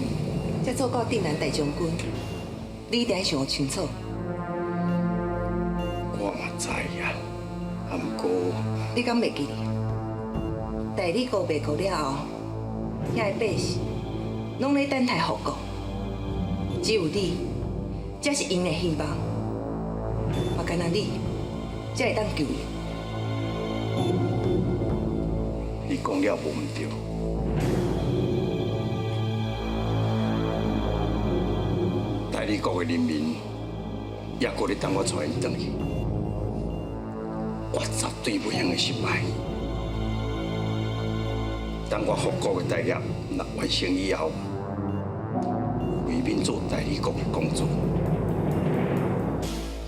才做到镇南大将军，你一定爱想清楚。我嘛知啊，啊，毋过你敢袂记得？大理国灭国了后，遐个百姓拢咧等待复国，只有你，才是𪜶的希望。嘛，干焦你，才会当救𪜶。你讲了无毋对。大理国的人民也阁咧等我带𪜶转去，我绝对袂用得失败。等我复国的大业若完成以后，慧敏做大理国的公主，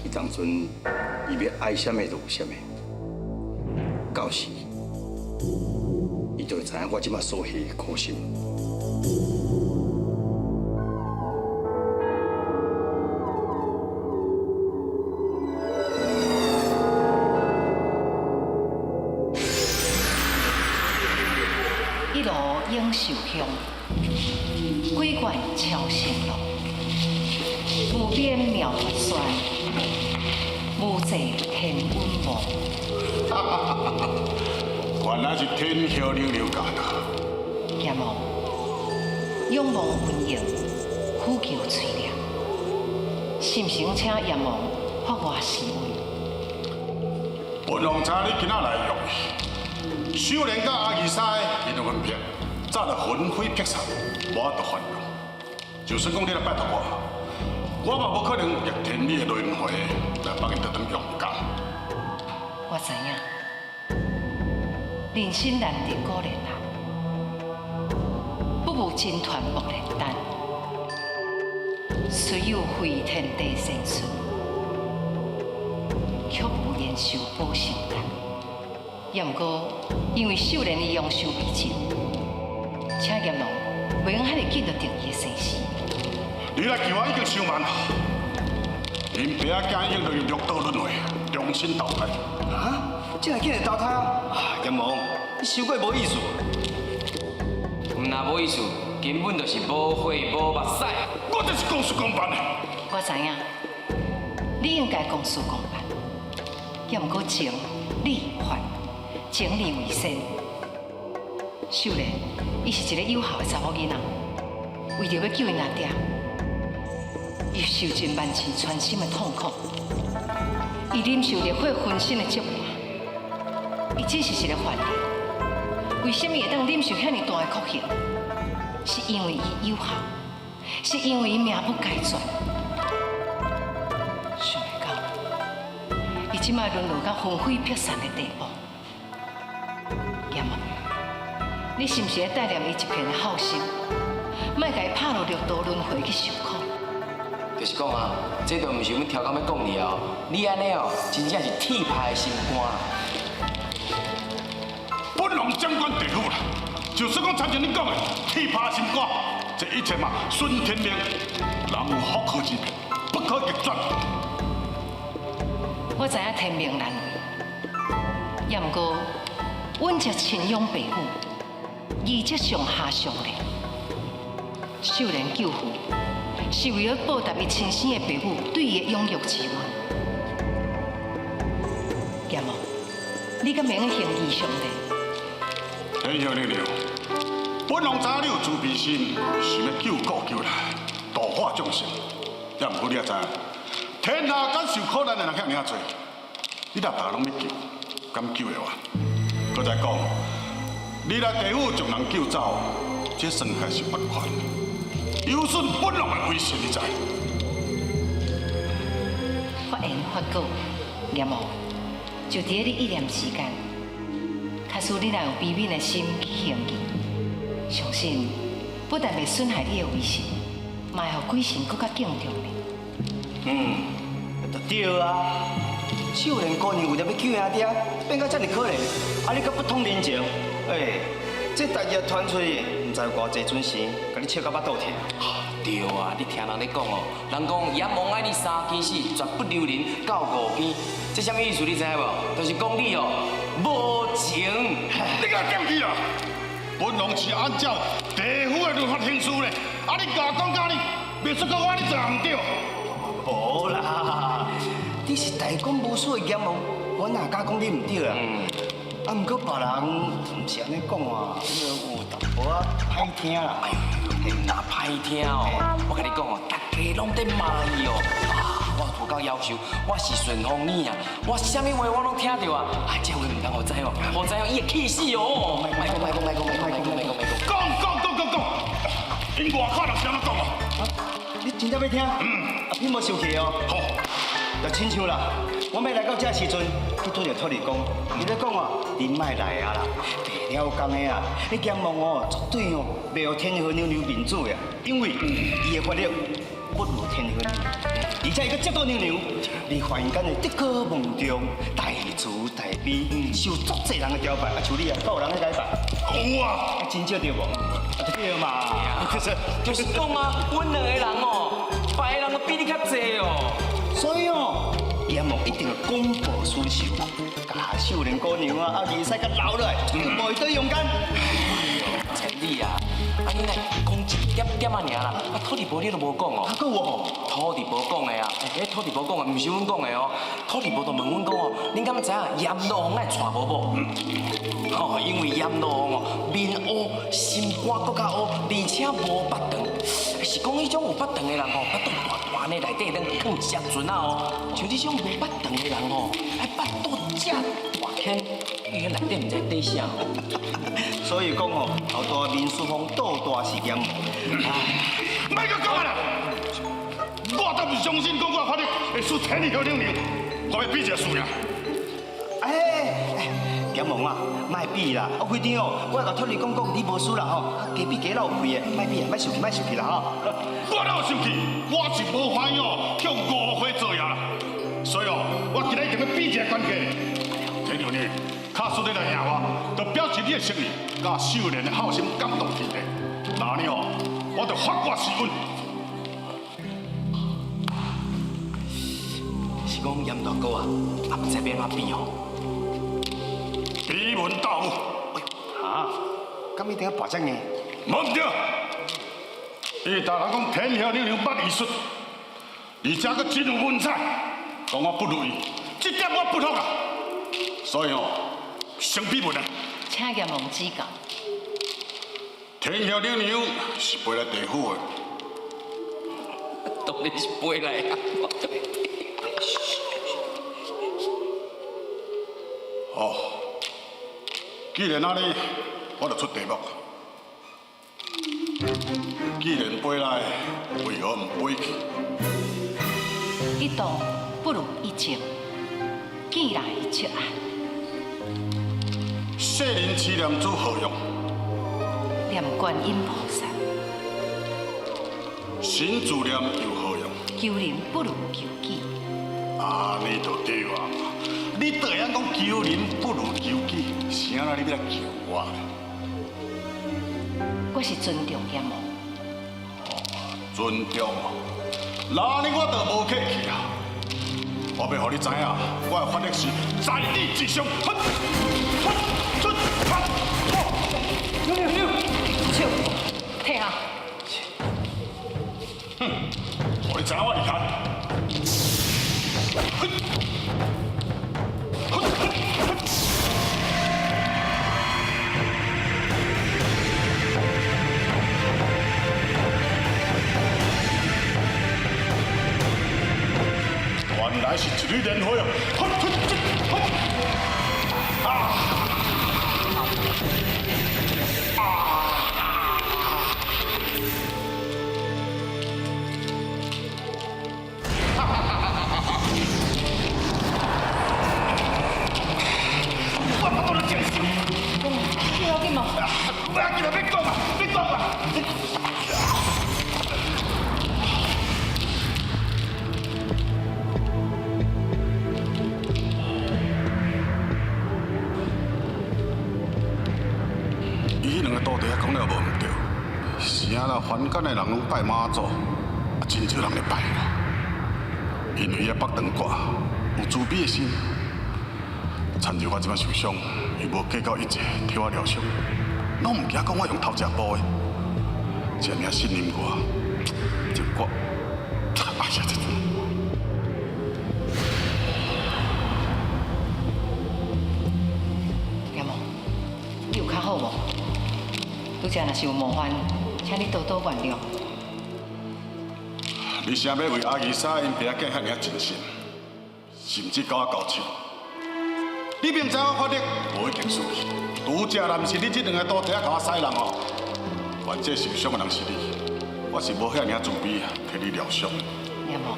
彼当阵伊欲爱啥物就有啥物。到时，伊就会知影我这马所下的苦心。景受香，鬼愿超生乐，无边妙法宣，无际天稳无。原来是天后娘娘驾到。阎王，仰望温盈，苦求垂怜，是毋是用请阎王发我施威？本王知你今仔来用意，秀莲佮阿二师𪜶的分别，早就魂飞魄散，无法度还原。就算讲你来拜托我，我嘛无可能逆天理的轮回来放𪜶倒转阳间。我知影，人生难得孤恋啊，不无真团木炼丹，虽有飞天地仙术，却无延寿保生丹。也毋过，因为秀莲伊阳寿未尽，请阎王袂用遐尔紧就定伊的生死。你来救我已经伤慢，𪜶爸仔囝已经落入六道轮回，重新投胎。啊？这会紧会投胎啊？啊，阎王，你伤过无意思。毋若无意思，根本就是无血无目屎。我这是公事公办的。我知影，你应该公事公办，也毋过情理法，情理为先。秀莲，伊是一个有孝的查某囡仔，为著欲救𪜶阿爹，伊受尽万箭穿心的痛苦，伊忍受烈火焚身的折磨，伊只是一个凡人，为什么会当忍受遐尔大的酷刑？是因为伊有孝，是因为伊命不该绝。想袂到，伊这摆沦落到魂飞魄散的地步。阎王，你是毋是会带念伊一片的孝心，莫共伊拍落六道轮回去受苦？就是讲啊，这都毋是阮超工欲讲你哦，你按呢哦，真正是铁拍的心肝。本王掌管地府啦，就算讲亲像你讲的铁拍心肝，这一切嘛顺天命，人有福祸之变，不可逆转。我知影天命难违，也毋过，阮则亲养爸母，义则上下上联。秀莲救父，是为了报答伊亲生的爸母对伊的养育之恩。阎王，你敢袂用行义上礼？天后娘娘，本王知影你有慈悲心，想欲救苦救难，度化众生。也毋过你也知影，天下间受苦难的人遐尔济，你若逐个拢欲救，敢救会完？阁再讲，你来地府将人救走，这算起来是越权，有损本王的威信，你知？法言法果，阎王，就伫咧你一念之间。假使你若用悲悯的心去行义，相信不但袂损害你的威信，嘛会予鬼神阁较敬重你。嗯，就对啊。秀莲姑娘为著欲救兄弟，变到遮尔可怜，啊你阁不通人情，欸，这代志传出去，毋知有偌济尊神，共你笑到腹肚疼。对啊，你听人咧讲哦，人讲阎王爱你三更死，绝不留人到五更，这啥物意思你知影无？就是讲你哦无情。你共我点去啊！本王是按照地府的律法行事咧，啊你共讲甲你，袂出阁我按呢做毋对。无啦，你是大公无私的阎王，我哪敢讲你毋对啊？啊，毋过别人毋是按呢讲啊，有淡薄仔歹听啦。哎呦，若歹听哦，我共你讲哦，大家拢伫骂伊哦。啊，我无够夭寿，我是顺风耳啊，我啥物话我拢听著啊。啊，这话毋通予知哦，予知哦，伊会气死哦。莫讲，莫讲，莫讲，莫讲，莫讲，莫讲，莫讲。讲讲讲讲讲，𪜶外口人是按怎讲哦？你真正欲听？嗯。啊，你无生气哦。好。就亲像啦，我欲来到这时阵，去拄著土地公，伊咧讲啊，恁莫来啊啦，白了工的啊，彼阎王哦，绝对哦，袂予天后娘娘面子的，因为伊的法力不如天后娘娘，而且伊阁这多娘娘，你凡间的德高望重、大慈大悲，受足济人的朝拜，啊，像你啊，阁有人咧拜？有啊，真少对无？啊，对嘛，就是讲啊，阮两个人哦，拜的人都比你较济哦。所以哦，阎王一定会公报私仇，共秀莲姑娘啊，阿二师共留落来，无会倒阳间。真你啊，啊你若講一點點仔爾啦，啊土地婆你都無講哦。啊，閣有哦。土地婆講的啊，欸，土地婆講的，毋是阮講的哦。土地婆就問阮講哦，恁敢知影閻羅王愛娶無某？哦，因為閻羅王哦，面烏，心肝閣較烏，而且無腹腸。是講彼種有腹腸的人吼，腹肚大大呢，內底攏囥食船仔哦。像這種無腹腸的人吼，哎，腹肚遮大坑，伊內底毋知底啥。所以講吼，頭大面書風，肚大是閻王。莫閣講啊啦！我都毋相信講我法力會輸天后娘娘，我欲比一下輸贏。哎，閻王啊，莫比啦！我規定哦，我共土地公講，你無輸啦吼，加比加落有氣的，莫比啊，莫生氣，莫生氣啦吼。我哪有生氣？我是無歡喜哦，叫誤會做嘢啦。所以哦，我今日一定欲比一下關鍵。天后娘，假使你來贏我，就表示你的誠意，佮秀蓮的孝心感動天地。那呢哦，我就發我誓允。是講閻大哥啊，也毋知欲按怎比吼。閉門鬥武。哈？敢一定要跋遮硬？無毋對。伊逐人講天后娘娘捌醫術，而且閣真有文采，講我不如伊，這點我不服啊。所以哦，先閉門啊。請閻王指教。天后娘娘是飛來地府的。當然是飛來啊！哦，既然按呢，我就出題目。既然飛來，為何毋飛去？一動不如一靜，見來則安。世人持念珠何用？念觀音菩薩。神助念又何用？求人不如求己。按呢就對啊！你都會曉講求人不如求己，是按怎你欲來求我？我是尊重閻王。尊重哦，那呢我就無客氣啊！我欲予你知影，我的法力是在你之上。哼哼出發！手，退下。哼，予你知影我厲害。原來是一縷蓮花哦！啊！啊！我腹肚咧真痛。你要緊無？不要緊啦，別講啦，別講啦。伊彼兩個徒弟講了無毋對，是啊啦，凡間的人攏拜媽祖，啊，真少人咧拜我。因為伊北長掛有慈悲的心，親像我這擺受傷，伊無計較一切替我療傷，攏毋驚講我用頭食補的，這爾信任我，這我，哎呀，這。閻王，你有較好無？拄才若是有冒犯，請你多多原諒。你啥欲為阿二嫂𪜶爸仔囝遐爾真心，甚至佮我交手？你明知我法力無一定輸去，拄才若毋是你這兩個徒弟仔共我使人哦，原這受傷的人是你，我是無遐爾慈悲替你療傷。閻王，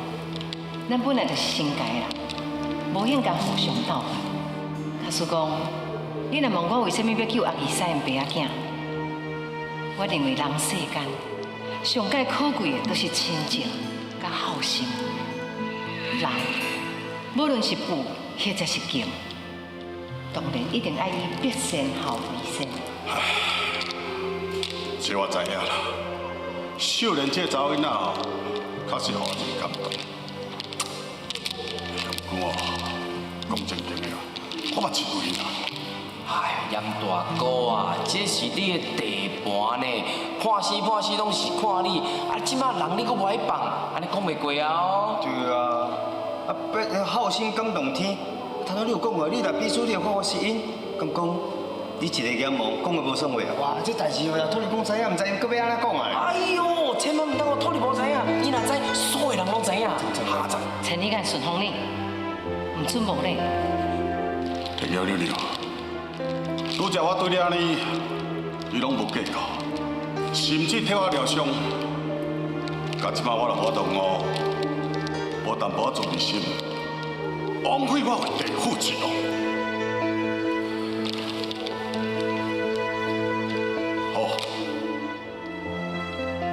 咱本來就是神界的人，無應該互相鬥法。假使講，你若問我為啥物欲救阿二嫂𪜶爸仔囝，我認為人世間上蓋可貴的，就是親情佮孝心。人無論是富或者是窮，當然一定愛以百善孝為先。這我知影啦。秀蓮這查某囡仔吼，確實予我真感動。不過哦，講正經的啊，我嘛真為難。哈？哎，严大哥啊，这是你的地盘呢，破死破死拢是看你，啊，这马人你阁无爱放，按呢讲袂过啊哦。对啊，啊，别好心感动天，头拄你有讲过，你若比输，你会发我是因，敢讲你一个阎王讲的无算话啊？哇，这代志哦，土地公知影毋知影，阁欲按怎讲啊？哎呦，千万毋通予土地婆知影，伊若知，所有人拢知影。哈子，千里眼顺风耳，毋准无礼。会晓你了，拄才我对你按呢，你拢无计较，甚至替我疗伤。到这摆我若无法度哦，无淡薄仔慈悲心，枉费我为地府之王。好，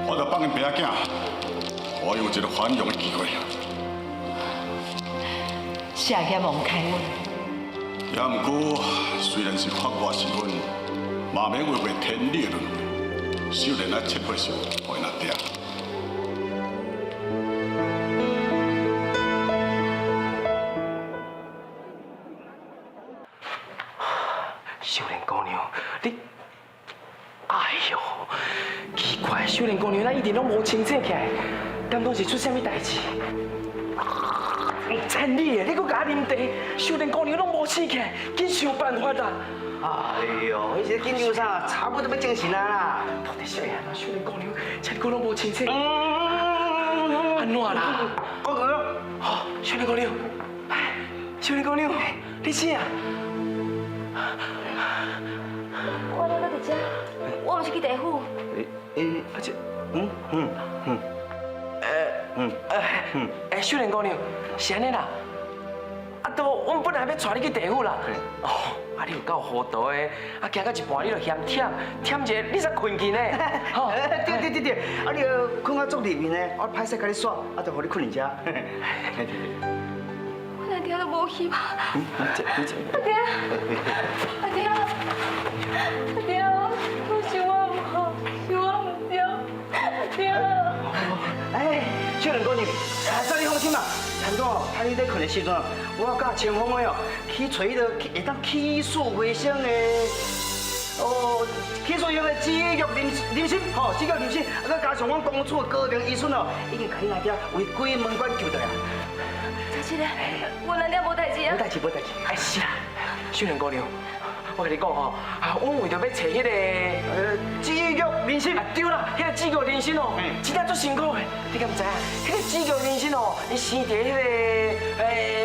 我就放𪜶爸仔囝，我有一个反用的机会。谢阎王开恩。也毋过，虽然是法外时分，嘛免违背天理的轮回。秀莲爱切配上，予𪜶阿爹。秀莲姑娘，你，哎呦，奇怪，秀莲姑娘，咱一直拢无清醒起来，敢讲是出啥物代志？千里的，你阁共我啉茶，秀莲姑娘拢无醒起来，紧想办法啦！哎呦，彼时紧张啥？差不多欲精神啊啦！到底是欲按怎？秀莲姑娘，这久拢无清醒，按怎啦？讲讲。好，秀莲姑娘，哎，秀莲姑娘，你醒啊？我怎阁伫遮？我毋是去地府。啊这，秀莲姑娘，是按呢啦。啊，都，阮本来欲带你去地府啦。哦，啊，你有够糊涂的，啊，行到一半你就嫌忝，忝一下你才困去呢。吼，对对对对，啊你困到足入面呢，我歹势共你煞，啊就予你困伫遮。对对对。我阿爹都无希望。阿爹，阿爹，阿爹，都是我毋好，是我毋对，阿爹。哎，秀莲姑娘，啊，这你放心啦，差不多，喺你咧困的时阵，我佮清风的哦，去揣彼个会当起死回生的，哦，起死回生的止药人人参，吼，止药人参，啊，佮加上阮公主的高明医术哦，已经共你阿爹为鬼门关救倒来。真的，阮阿爹无代志啊？无代志，无代志。哎，是啦，秀莲姑娘。我共你讲吼，啊，阮为著欲揣彼个止药人参，啊对啦，彼个止药人参哦，真正足辛苦的。你敢知影？彼个止药人参哦，伊生伫彼个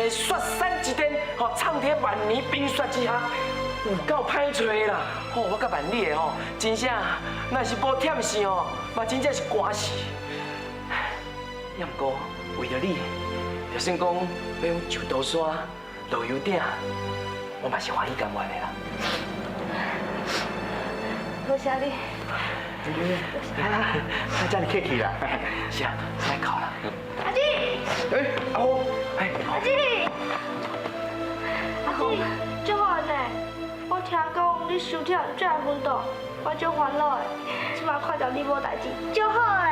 雪山之巅，吼，藏伫万年冰雪之下，有够歹揣啦。吼，我佮万里的吼，真正若是无忝死吼，嘛真正是寒死。也毋过为著你，就算讲欲用上刀山、落油鼎，我嘛是欢喜甘愿的啦。多谢你。啊，遮尔客气啦。是啊，莫哭啦。阿姊。哎，阿红。哎，阿姊。阿姊，足好呢。我听讲你伤忝才会昏倒，我足烦恼的。这马看到你无代志，足好的。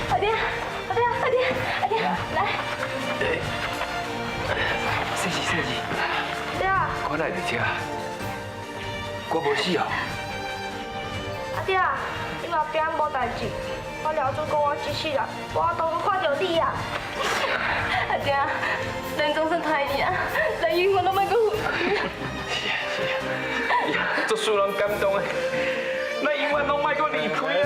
阿爹，阿爹，阿爹，阿爹，阿爹，来。细子，细子。阿爹。我来伫遮，我无死哦。阿爹，你嘛平安无代志，我了主讲我这世人，我都阁看著你啊。阿爹，咱总算团圆啊，咱永远拢莫阁分开。是啊是啊，足使人感动的，咱永远拢莫阁离开啊！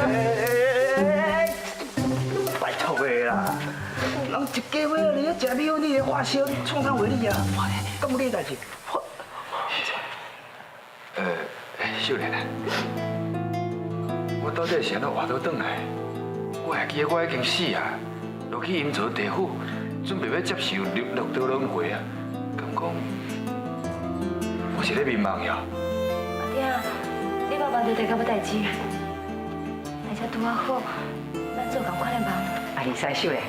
拜托的啦，人一家伙伫咧食米粉，你咧发烧，你创啥话你啊？敢有你的代志？秀莲啊，我到底是按怎活倒转来？我会记得我已经死啊，落去阴曹地府，准备欲接受六六道轮回啊。敢讲我是咧眠梦呀？阿爹，你捌梦著地敢无代志？而且拄仔好，咱做仝款的梦。啊，而且秀莲，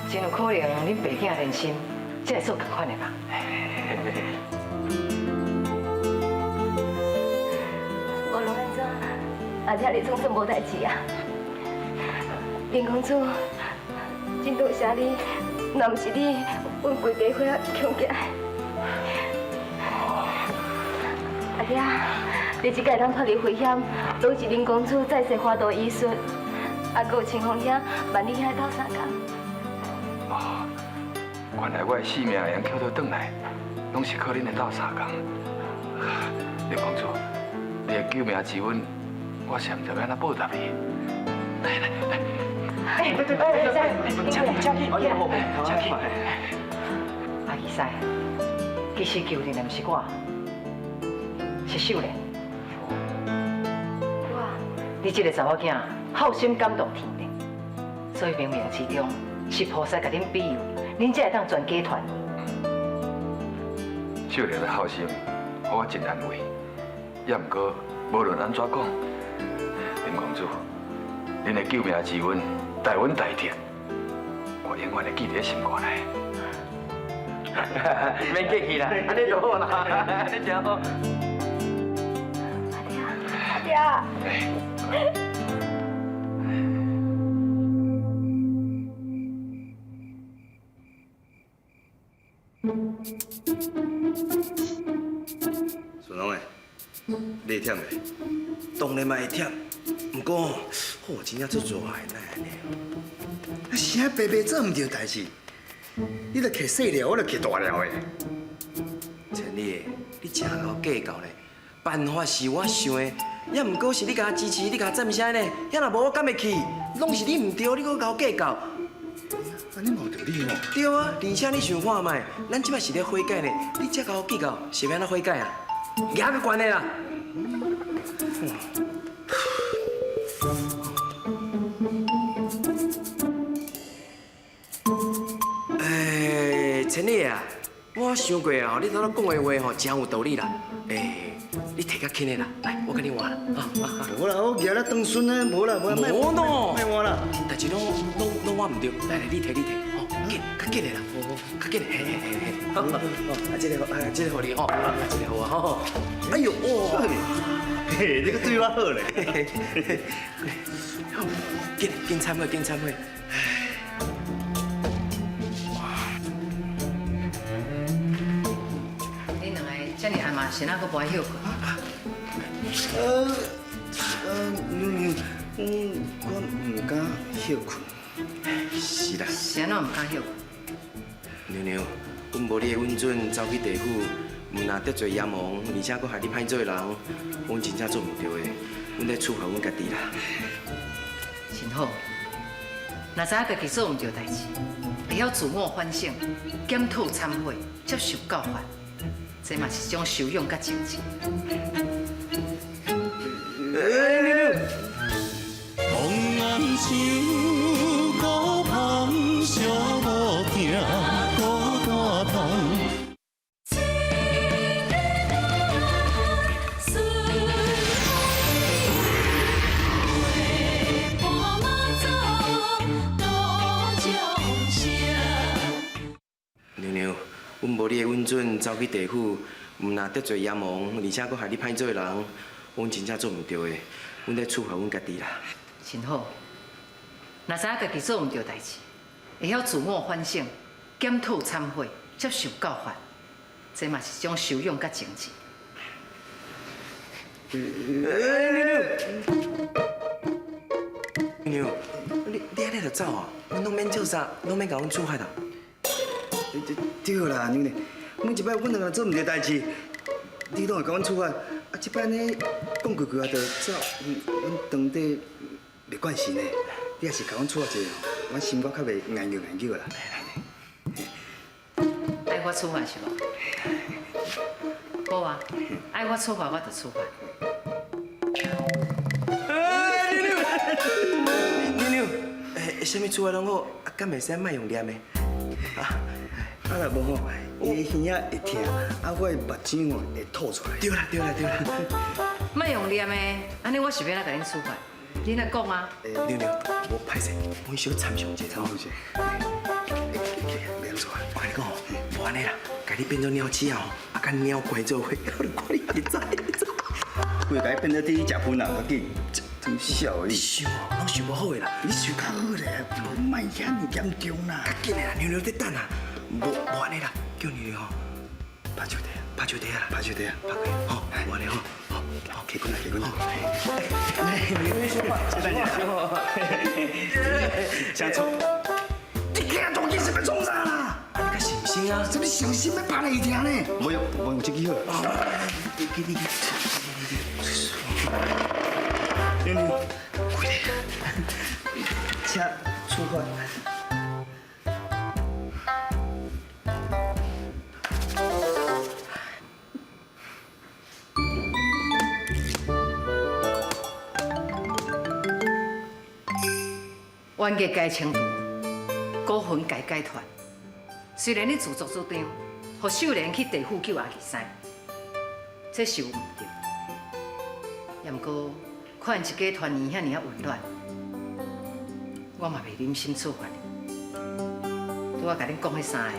真有可能恁爸囝连心，才会做仝款的梦。无论按怎，阿爹你总算无代志啊。你林公主，真多谢你，若毋是你，阮规家伙仔强起来。阿爹，你這擺通脫離危險，攏是林公主再世華佗醫術，啊，閣有清風兄、萬里兄鬥相共。哦，原來我的性命會用捡倒轉來，攏是靠恁的鬥相共。林公主，你的救命之恩，我實毋知欲按怎報答你。來來來，哎，對對對，請去請去，請去。阿義師，其實救恁的毋是我，是秀蓮。我，你這個查某囝孝心感動天地，所以冥冥之中是菩薩共恁庇佑，恁才會當全家團圓。秀蓮的孝心，予我真安慰。也毋過，無論按怎講，林公主，恁的救命之恩，大恩大德，我永遠會記佇心肝內。免客氣啦，按呢就好啦，按呢真好。阿爹，阿爹。顺龙的，你会忝袂？当然嘛會忝，毋過吼，真正足熱的，哪會按呢？啊，啥白白做毋對代誌？你著揢細料，我著揢大料的。千里，你真𠢕計較咧。辦法是我想的，也毋過是你共我支持，你共我贊聲呢。遐若無我敢會去？攏是你毋對，你閣共我計較。按呢嘛有道理吼。對啊，而且你想看覓，咱這擺是咧悔改呢，你才共我計較，是欲按怎悔改啊？舉較懸的啦。欸，千里啊，我想過啊，你頭拄講的話吼，真有道理啦。欸，你提較輕的啦，來，我共你換啦。無啦，我舉咧當孫的，無啦，無啦，無喏，莫換啦。代誌攏攏攏換毋對，來來，你提你提，吼，緊，較緊的啦，較緊的，嘿嘿嘿嘿。好，啊，這個啊，這個予你吼，啊，這個予我吼。哎呦，哇，嘿，你閣對我好咧。緊緊懺悔，緊懺悔。恁兩個這爾暗嘛，是哪閣無愛歇睏？我毋敢歇睏。是啦。是按怎毋敢歇睏？娘娘，阮無你的允准走去地府，毋但得罪閻王，而且閣害你歹做人，阮真正做毋對的，阮咧處罰阮家己啦。真好，若知影家己做毋對代誌，會曉自我反省、檢討懺悔、接受教訓，這嘛是一種修養佮精進。欸，娘娘。紅紅樹，孤芳寂寞疼，孤單通。娘娘，阮無你的允准走去地府，毋但得罪閻王，而且閣害你歹做人，阮真正做毋對的，阮咧處罰阮家己啦。真好，若知影家己做毋對代誌，會曉自我反省、檢討懺悔、接受教訓，這嘛是一種修養佮精進。欸，娘娘，娘娘，你按呢就走啊？阮攏免做啥，攏免共阮處罰啊？對啦，娘娘，每一擺阮兩个做毋對代誌，你攏會共阮處罰。啊，這擺呢講句句啊，就走，阮當底袂慣勢呢。你也是共阮處罰一下，阮心肝較袂硬拗硬拗啦。愛我處罰是無？好啊，愛我處罰我就處罰。欸，娘娘，娘娘，欸，啥物處罰攏好，啊，敢會使莫用念的？啊？啊，若無吼，伊的耳仔會疼，啊，我的目睭吼會吐出來。對啦對啦對啦。莫用念的，按呢我是欲按怎共恁處罰？恁來講啊。娘娘，無歹勢，阮小參詳者，參詳者。袂錯。我共你講吼，無按呢啦，共你變做鳥鼠仔吼，啊，佮鳥怪做伙，我看你會知。規个變做佇食薰啦，較緊。真痟的。你想哦，攏想无好的啦。你想较好咧，莫遐尔严重啦。较紧的啦，娘娘伫等啊，无无按呢啦，叫娘娘吼，拍手茶，拍手茶啦，拍手茶，拍开，吼，无按呢吼，好，好，起困啦，起困啦。来，娘娘小可，小可，你今大件是欲创啥啦？啊，你较信心啊？啥物信心欲拍来伊听呢？无用，无用，这支好。你你你，娘娘，开咧，请出发。冤家该清除，孤魂该解脱。虽然你自作主张，予秀莲去地府救阿二师，这是有毋对。也毋过看𪜶一家团圆遐尔仔温暖，我嘛袂忍心处罚你。拄仔共恁讲彼三个，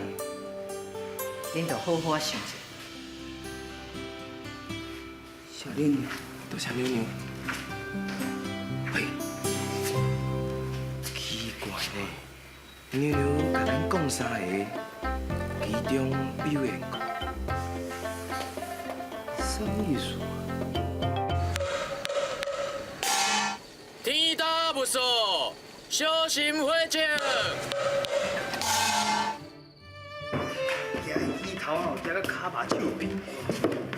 恁著好好仔想者。小玲，多谢娘娘。喂，奇怪呢，娘娘共咱讲三个，其中表现过，啥意思？天大无数，小心火警。行鱼头哦，行到跤肉手臂。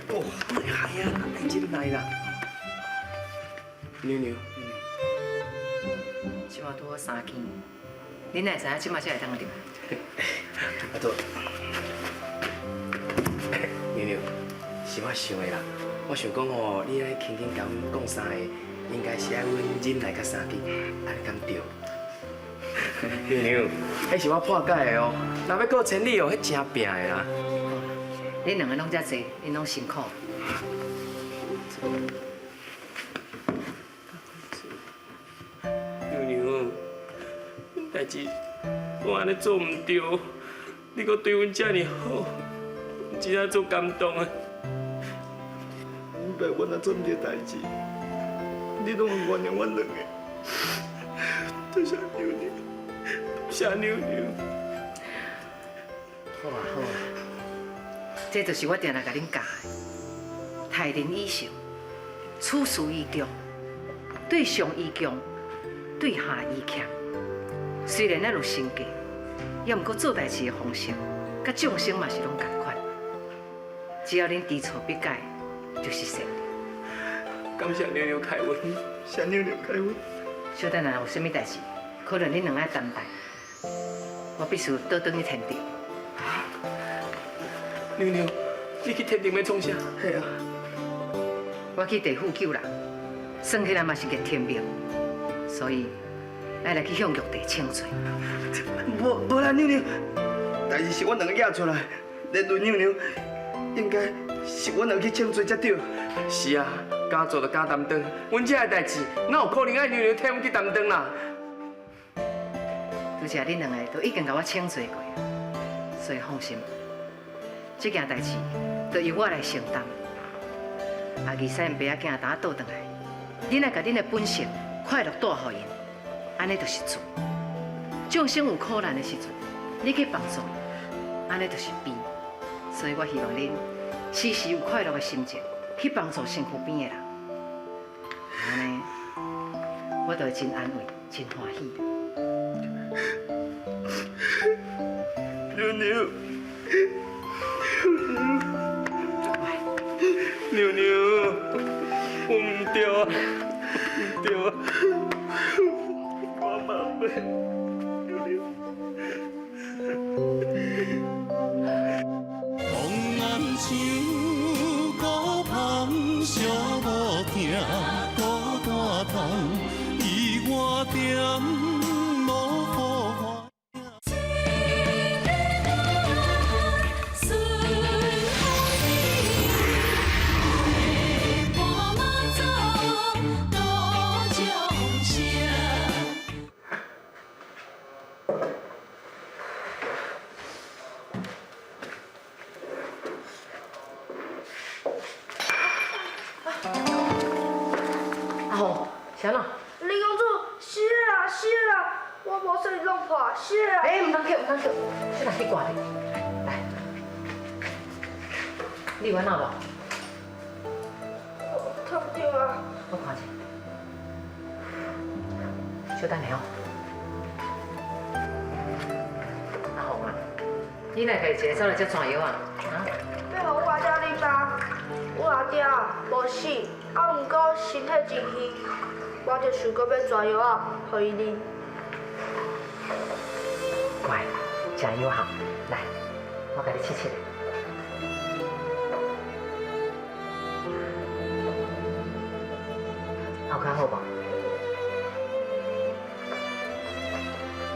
哦，莫害啊，爱忍耐啦。娘娘，这马拄好三更，恁哪会知影这马才会当入来？啊对，娘娘，是我想的啦。我想讲吼，你爱轻轻共阮讲三个，应该是爱阮忍耐到三更，按呢敢对？娘娘，彼是我破解的哦，若欲过千里哦，彼真拚的啦。恁两个拢遮济，恁拢辛苦。娘娘，代志我按呢做毋对，你阁对阮遮尔好，真正足感动的。明白我若做毋对代志，你拢会原谅阮两个。多谢娘娘，多谢娘娘。好啊好啊，这就是我定定共恁教的，待人以诚，处事以中，对上以恭，对下以谦。虽然咱有成见，也毋过做代志的方式，佮众生嘛是拢仝款。只要恁知错必改，就是善。感谢娘娘开恩，谢娘娘开恩。小等下有啥物代志，可能恁两个爱担待，我必须倒转去天庭。娘娘，你去天庭欲创啥？嘿啊，我去地府救人，算起来嘛是逆天命，所以爱来去向玉帝请罪。无无啦，娘娘，代志是阮两个惹出来，连累娘娘，应该是阮两个去请罪才对。是啊，敢做就敢担当，阮这个代志哪有可能爱娘娘替阮去担当啦？拄才恁两个都已经共我请罪过，所以放心，这件代志就由我来承担。阿二师𪜶爸仔囝等倒转来，恁爱共恁的本性快乐带予𪜶，按呢就是慈。众生有苦难的时阵，你去帮助伊，按呢就是悲。所以我希望恁时时有快乐的心情去帮助身躯边的人，按呢，我就会真安慰、真欢喜。娘娘，娘娘，我毋对啊，毋对啊，我妈妈，娘娘。风红树孤芳，寂无疼，孤单痛，伊我点无予我。阿红，啥喏？林公主，死啦死啦！我无说你弄破，死啦！哎，毋通叫，毋通叫，先来去挂咧。来，你有按怎无？痛著啊！我看者。小等下哦。阿红啊，你若家己一个走來遮转药啊？啊？欲予我阿爹啉啊！阮阿爹无死，啊，毋过身體真虛，我就想講欲轉藥仔，予伊啉。乖，食藥哈，來，我共你試試。有較好無？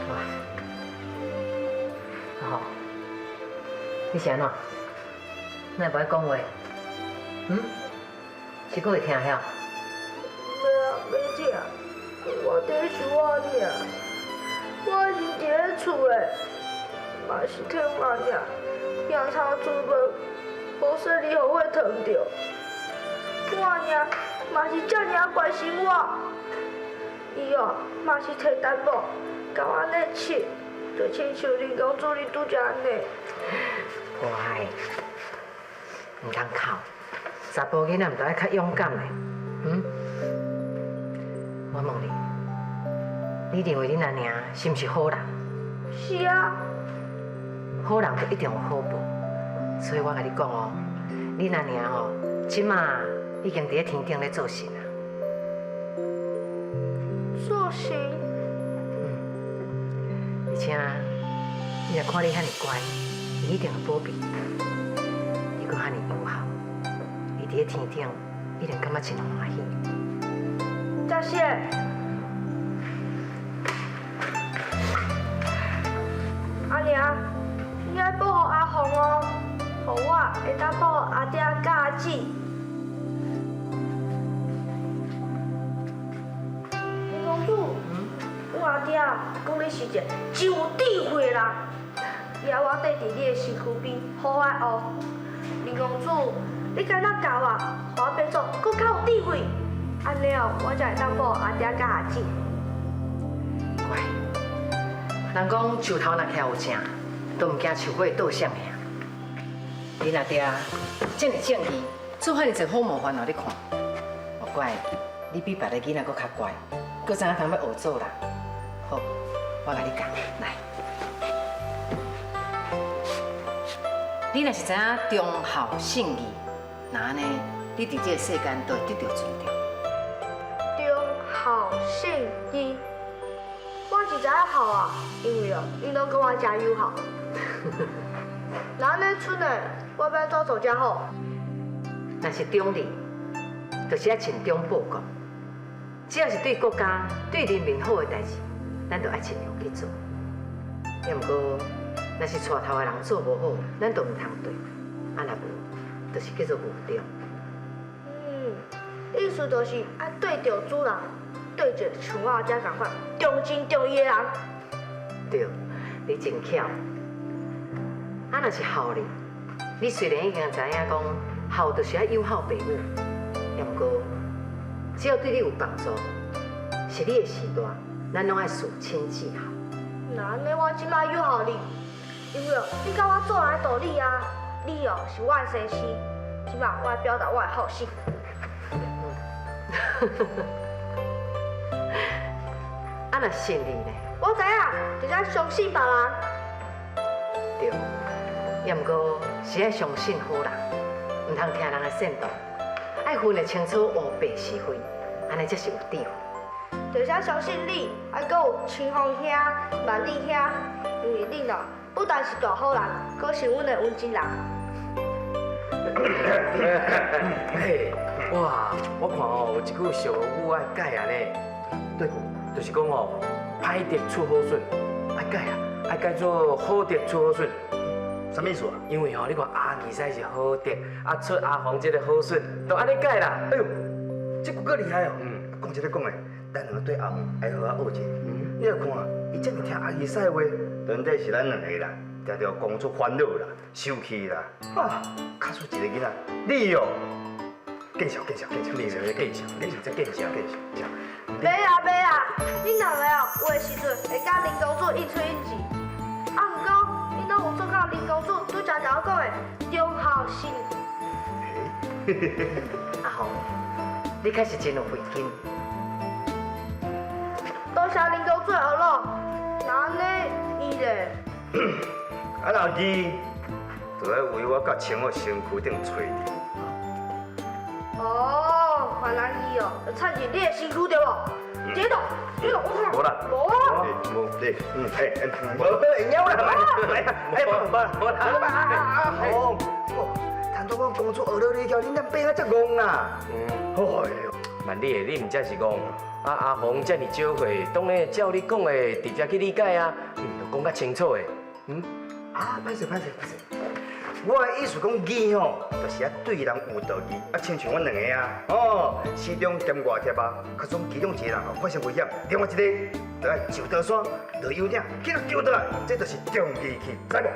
哇，阿紅，你是按怎？哪會無愛講話？嗯？是閣會疼遐？袂啊，袂疼，我佇咧想我阿娘，我是佇咧厝的，嘛是替阮阿娘行差出门，無小心予火燙著。阮阿娘嘛是遮爾關心我，伊哦嘛是提淡薄，共我按呢試，就親像林公主你拄才按呢。乖，毋通哭，查埔囡仔毋著愛較勇敢的，嗯？我問你，你認為恁阿娘是毋是好人？是啊。好人就一定有好報，所以我共你講哦，恁阿娘哦，這馬已經佇咧天頂咧做神啊。做神？嗯。而且，伊若看你遐爾乖，伊一定會保庇你。你閣遐爾友好，伊佇咧天頂一定感覺真歡喜。謝謝。阿娘，你愛保護阿紅哦，予我會當保護阿爹佮阿姊。林公主，阮阿爹講你是一個真有智慧的人，伊愛我綴佇你的身軀邊，好好學。林公主，你敢若教我，予我變做閣較有智慧，按呢哦，我才會當保護阿爹佮阿姊。乖，人講樹頭若徛有正，都毋驚樹尾倒啥物啊。恁阿爹這麼正義，做遐爾濟好模範予你看。哦，乖，你比別个囡仔閣較乖，閣知影通欲學做人。好，我共你教，來。你若是知影忠孝信義，那按呢，你佇這個世間就會得著尊重。忠孝信義，我是知影孝啊，因為哦，𪜶攏講我誠友好。那按呢，賰呢，我欲按怎做才好？若是忠義，就是愛盡忠報國。只要是對國家、對人民好的代誌，咱就愛盡量去做。也毋過，若是帶頭的人做無好，咱就毋通對。啊，若無，就是叫做無忠。嗯，意思就是愛對著主人，對著像我遮仝款重情重義的人。對，你真巧。啊，若是孝呢？你雖然已經知影講孝就是愛友好爸母，也毋過只要對你有幫助，是你的時代，咱攏愛事親至孝。那按呢，我這擺友好你，因為你教我做人的道理啊，你哦是我的先生，這擺我愛表達我的孝心。啊，若信你呢？我知影，就是愛相信別人。對，也毋過是愛相信好人，毋通聽人的煽動，愛分得清楚黑白是非，按呢才是有智慧。就是愛相信你，還閣有清風兄、萬里兄，因為恁哦，不但是大好人，閣是阮的溫情人。嘿，哇！我看哦，有一句俗語愛改啊呢，對，就是講哦，歹德出好筍，愛改啊，愛改做好德出好筍。啥物意思啊？因為吼，你看阿二師是好德，啊出阿黃這個好筍，就按呢改啦。哎呦，這句閣厲害哦！講一个講的，咱兩个對阿黃愛好好學一下。你來看，伊這麼聽阿二師的話，當底是咱兩個啦，定定講出煩惱啦、生氣啦。啊，假使一個囡仔，你哦，加见笑见笑见笑，你这见笑，你这见笑见笑。袂啦袂啦，恁两个哦，有的时阵会佮林公主应喙应舌，啊，毋过恁拢有做到林公主拄才共我讲的忠孝信。阿红，你确实真有慧根。多谢林公主的呵护，那按呢伊咧？啊，若伊就爱为我佮穿好身躯顶揣着。哦，原来伊哦，就掺进你的身躯对无？这度，这度，我看。无啦，无啊。无，你，嘿，无，会晓啦，来，哎，无，无，无啦，阿红，谈到我公主学了你了，你哪变啊遮戆啦？哎呦，万你的，你毋才是戆。啊，阿红遮尔少岁，当然照你讲的直接去理解啊，你毋著讲较清楚的，嗯？啊，歹势歹势歹势，我的意思讲义吼，就是啊对人有道义，啊亲像阮两个啊，哦，始终兼外贴啊，可总其中一个人吼发生危险，另外一个就爱上刀山，落油鼎，去予救倒来，这就是重义气，知无？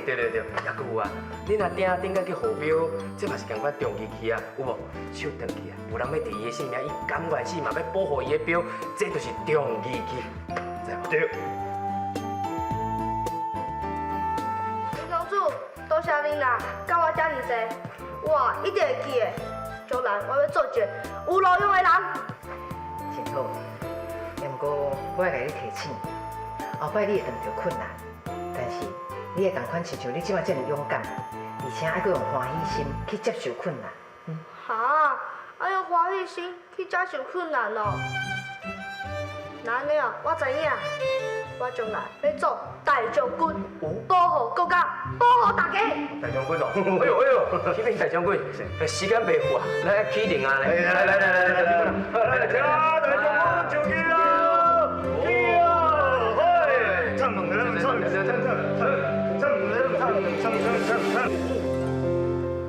对对对，犹阁有啊，恁阿鼎顶摆去护标，这嘛是仝款重义气啊，有无？手断去啊，有人欲挃伊的性命，伊甘愿死嘛欲保护伊的标，这就是重义气，知无？对。林公主，多谢恁啦，教我遮尔济，我一定会记得。将来我欲做一个有路用的人。真好，也毋过我爱共你提醒，后摆你会遇著困难，但是你会仝款亲像你这摆遮尔勇敢，而且爱阁用欢喜心去接受困难。嗯。哈，爱用欢喜心去接受困难哦。那按呢哦，我知影，我将来欲做大将军，保护国家，保护大家。大将军哦，哎呦哎呦，启禀大将军，时间袂赴啊，来启程啊！来来来来来来来来，大将军就去啦！去啊！嘿，唱唱唱唱唱唱唱唱唱唱。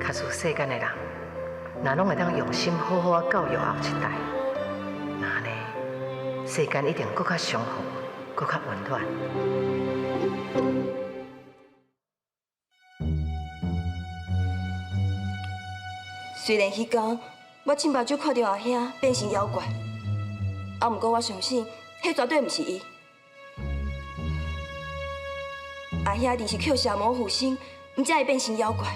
假使世间的人，若拢会当用心好好仔教育后一代，那按呢，世间一定阁较祥和，阁较温暖。虽然彼工我亲目睭看著阿兄变成妖怪，啊，毋过我相信，彼绝对毋是伊。阿兄一定是予邪魔附身，毋才会变成妖怪。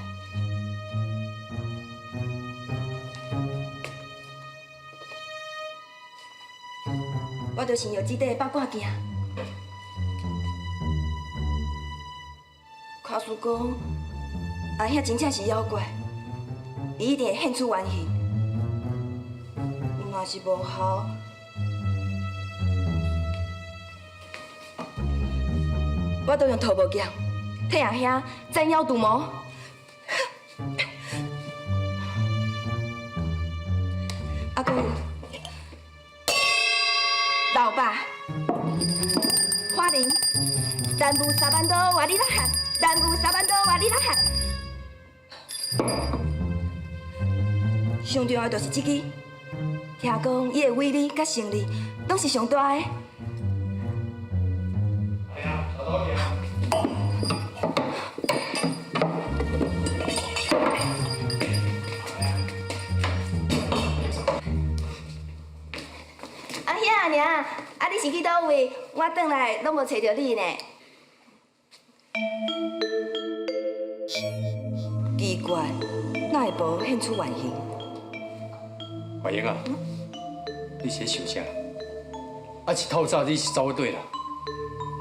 我就先用这块八卦镜，假使讲阿兄真正是妖怪，伊一定会现出原形。若是无效，我就用桃木剑替阿兄斩妖除魔。阿公。老爸，花玲，南无沙班多瓦里拉罕，南无沙班多瓦里拉罕。上重要就是这支，听讲伊的威力佮胜利拢是上大的。阿兄阿娘，啊你是去佗位？我转来拢无揣著你呢。奇怪，哪会无现出原形？怀英啊，你是咧想啥？啊是透早你是走对啦。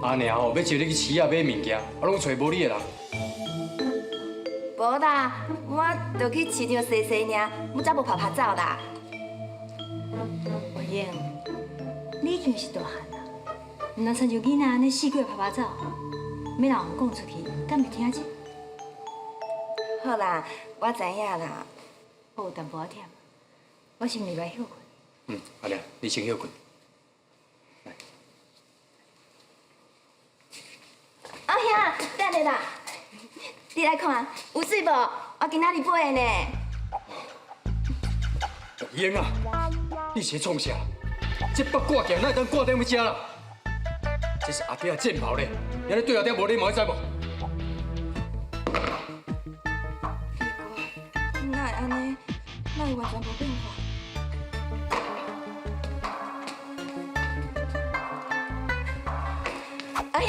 阿娘吼欲招你去市仔买物件，啊拢揣无你的人。无啦，我就去市场踅踅尔，我才无趴趴走啦。怀英，你已经是大汉啊，毋通亲像囡仔按呢四界趴趴走，欲人讲出去，敢会听这？好啦，我知影啦。我有淡薄仔忝，我先入来歇睏。嗯，阿娘，你先歇睏。阿兄，等下啦，你来看，有媠无？我今仔日买的呢。英啊，你是咧创啥？这八卦镜哪会当挂踮遮啦？这是阿爹的战袍咧，你按呢对阿爹无礼貌，你知无？哪会按呢？哪變化。阿兄，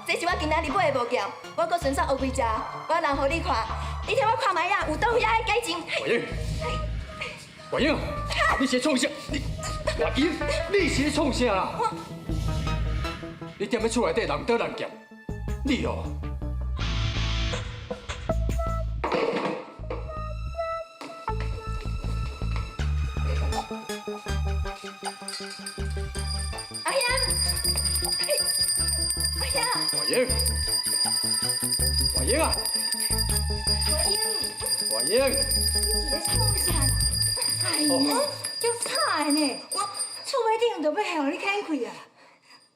這是我今仔日買的物件，我閣順手學幾隻，我留予你看。你聽我看覓啊，有佗位愛改進。華英，華英，你是咧創啥？你華英，你是咧創啥啦？你踮咧厝內底人刀人劍，你哦。阿兄，阿兄，華英，華英啊！華英，華英，你是咧創啥？哎呦，足慘的呢！我厝尾頂就欲予你牽開啊！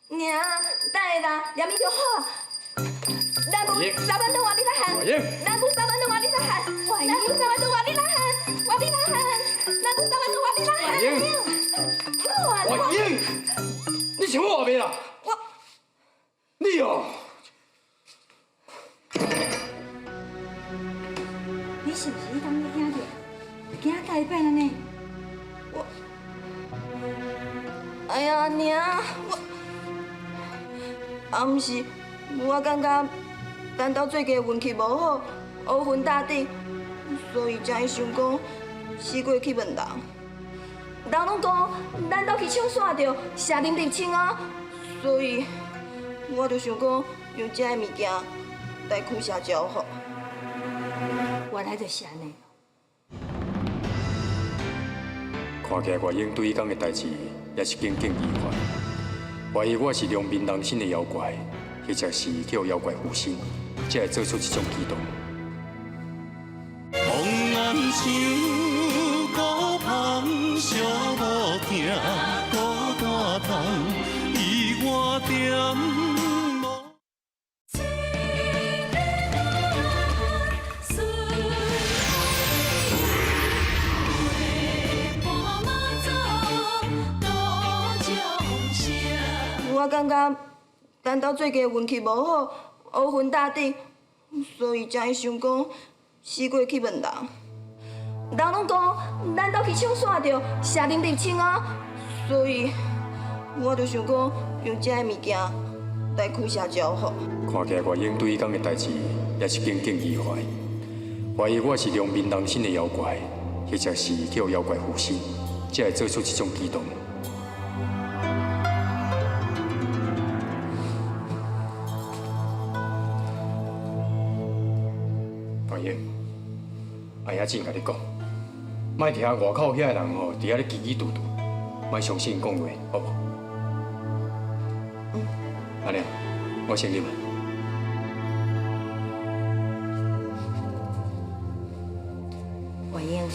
娘，等下啦，連伊就好。南無三班的瓦力拉罕，南無三班的瓦力拉罕，南無三班的瓦力拉罕，瓦力拉罕，南無三班的瓦力拉罕。華英，你想我袂啦？我，你哦，你是毋是當咧驚著？驚甲會變按呢？我，哎呀娘，我，啊毋是，我感覺咱兜最近運氣無好，烏雲罩頂，所以才會想講死過去問人。人攏講咱兜去搶線著邪靈入侵啊，所以我就想講用這个物件來驅邪招福。原來就是按呢。看起來外英對彼工的代誌也是耿耿於懷，懷疑我是良民人心的妖怪，或者是叫妖怪附身，才會做出這種舉動。我感覺咱兜最近運氣無好，烏雲罩頂，所以才會想講死過去問人。人攏講咱兜去搶線著邪靈入侵啊，所以我就想講用這个物件來驅邪招福。看起來外英對彼工的代誌也是耿耿於懷，懷疑我是良民人心的妖怪，或者是叫妖怪附身，才會做出這種舉動。華英，阿兄真共你講，莫聽外口遐个人吼，佇遐咧嘰嘰嘟嘟，莫相信講話，好無？嗯。按呢，我先入。華英，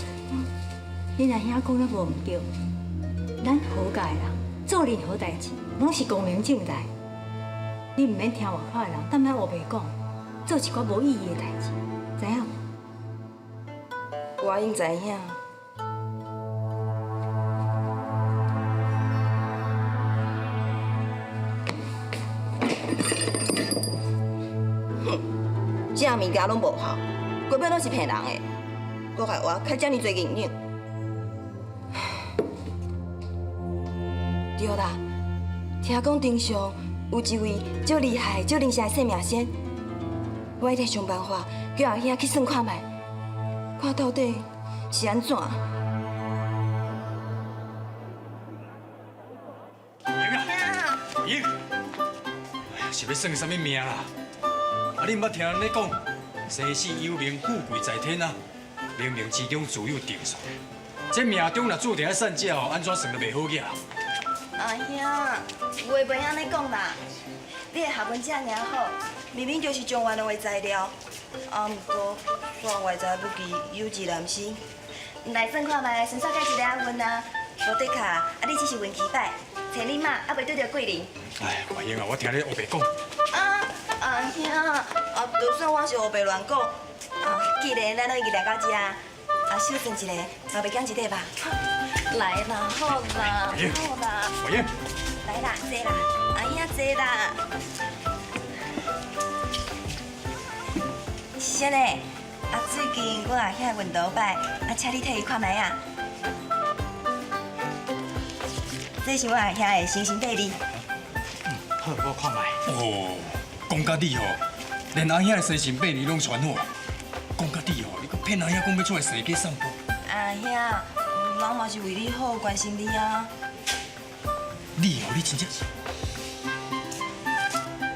恁阿兄講得無毋對，咱何家的人做任何代誌，攏是光明正大。你毋免聽外口的人踮遐烏白講，做一寡無意義的代誌，知影無？我應知影。哼，這物件攏無效，根本攏是騙人的，閣害我開遮爾濟銀兩。對啦，聽講頂上有一位足厲害、足靈聖的算命仙，我一定想辦法叫阿兄去算看覓，看到底是按怎。英，是欲算啥物命啦？啊，你毋捌聽人咧講，生死有命，富貴在天啊！冥冥之中自有定數。這命中若注定愛散者吼，按怎算都袂好額。阿兄，話袂按呢講啦，你的學問遮爾好，明明就是狀元郎的材料，啊，毋過煞外在不及，有志難伸。來算看覓，順手解一个押運啊，無的確，啊你只是運氣歹，揣你媽猶未拄著貴人。哎，華英啊，我聽你烏白講。啊，阿兄，啊，就算我是烏白亂講，啊，既然咱攏已經來到這，啊，小算一下，嘛袂減一塊吧？來啦，好啦，好啦，華英，來啦，坐啦，阿兄坐啦。是啥呢？啊，最近阮阿兄運倒擺，啊，請你替伊看覓啊。這是阮阿兄的生辰八字。好，我看覓。哦，講甲你吼，連阿兄的生辰八字攏傳好，講甲你吼，你閣騙阿兄講欲出來踅街散步。阿兄，人嘛是為你好，關心你啊。你哦，你真正是。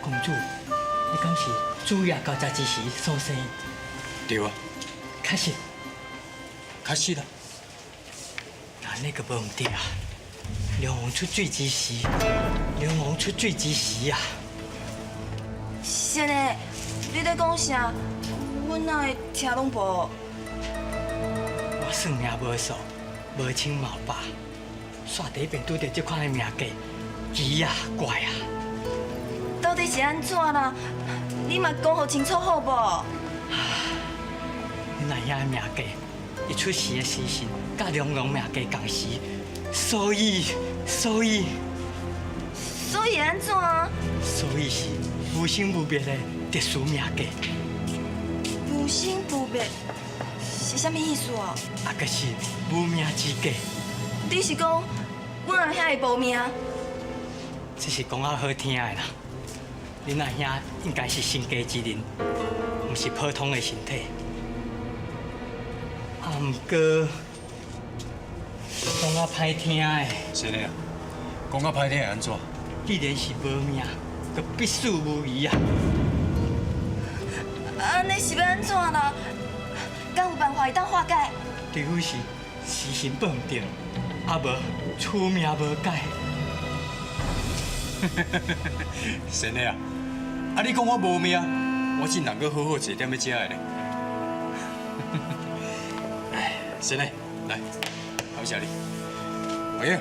公主，你敢是主夜交雜之時所生？對啊。確實。確實啊。那那個無毋對啊！梁王出水之時，梁王出水之時啊！是呢，你咧講啥？阮哪會聽攏無？我算命無數，無清無白，煞佇彼邊拄著這款的命格，奇啊怪啊！到底是按怎啦？你嘛講予清楚好無？恁阿兄的命格，伊出世的時辰，佮梁王命格仝時，所以，所以，所以按怎？所以是無生無滅的特殊命格。無生無滅是啥物意思啊？啊，就是無命之格。你是講阮阿兄會無命？這是講較好聽的啦。恁阿兄應該是神家之人，毋是普通的身體。啊，毋過講較歹聽的。是的啊，講較歹聽會按怎？既然是無命，就必死無疑啊！按呢是欲按怎啦？敢有辦法會當化解？除非是時辰報毋著，啊無此命無解。真的啊！啊，你講我無命，我這人閣好好坐踮咧遮的呢。哎，真的，來，感謝你。慧英，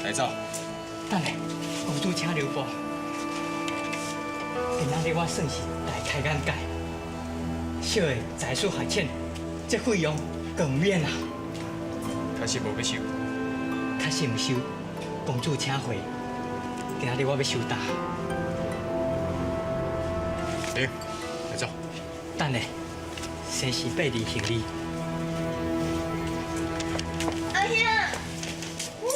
來走。等下，公主請留步。今仔日我算是大開眼界，小的才疏學淺，這費用更免啊。確實無欲收。確實毋收，公主請回。今仔日我欲收擔。對，來走。等下，生時八字行李。阿兄，哇！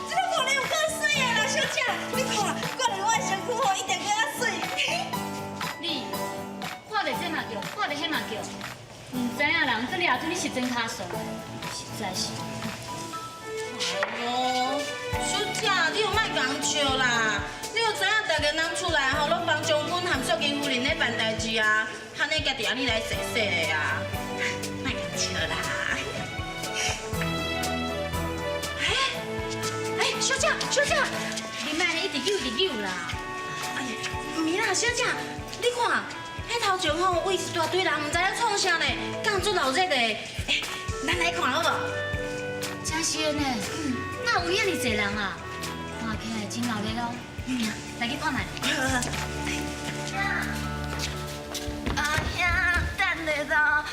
這個可能有夠媠的啦，小姐，你看，掛佇我的身軀吼，一定閣較媠。你看著這嘛叫，看著彼嘛叫，毋知影人這掠對你實真跤數，實在是。哎呦，小姐，你又莫共人笑啦！你有知影逐家人厝內吼，攏幫將軍和淑英夫人咧辦代誌啊，按呢家己按呢來踅踅的啊，莫共笑啦！哎哎，小姐，小姐，你莫按呢一直扭一直扭啦！哎呀，毋是啦，小姐，你看，彼頭前吼圍一大堆人，毋知影創啥呢，敢足鬧熱的。哎，咱來看好無？真是的呢，哪有遐爾濟人啊？看起來真鬧熱哦。來去看覓。阿兄，等下啦，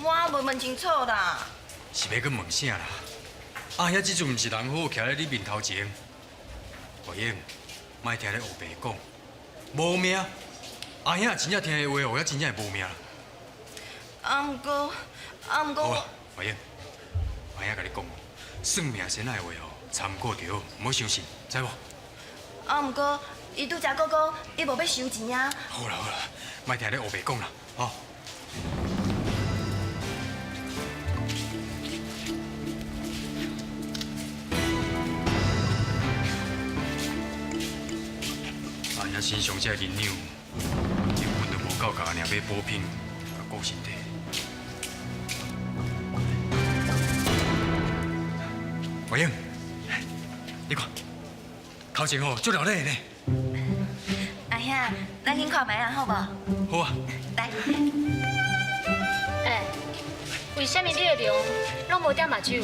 我無問清楚啦。是欲閣問啥啦？阿兄這陣毋是人好好徛咧你面頭前。慧英，莫聽你烏白講，無命。阿兄真正聽伊話哦，也真正會無命啦。啊，毋過，啊，毋過。好啦，慧英，阿兄共你講，算命仙仔的話哦，參考就好，毋好相信，知無？啊，毋過，伊拄才閣講，伊無欲收錢啊。好啦好啦，莫聽你烏白講啦，吼。阿兄身上這銀兩，根本就無夠共阿娘買補品，佮顧身體。慧英，你看，頭前吼足熱鬧的呢。阿兄，咱去看覓啊，好無？好啊。來。欸，為啥物你的龍攏無點目睭？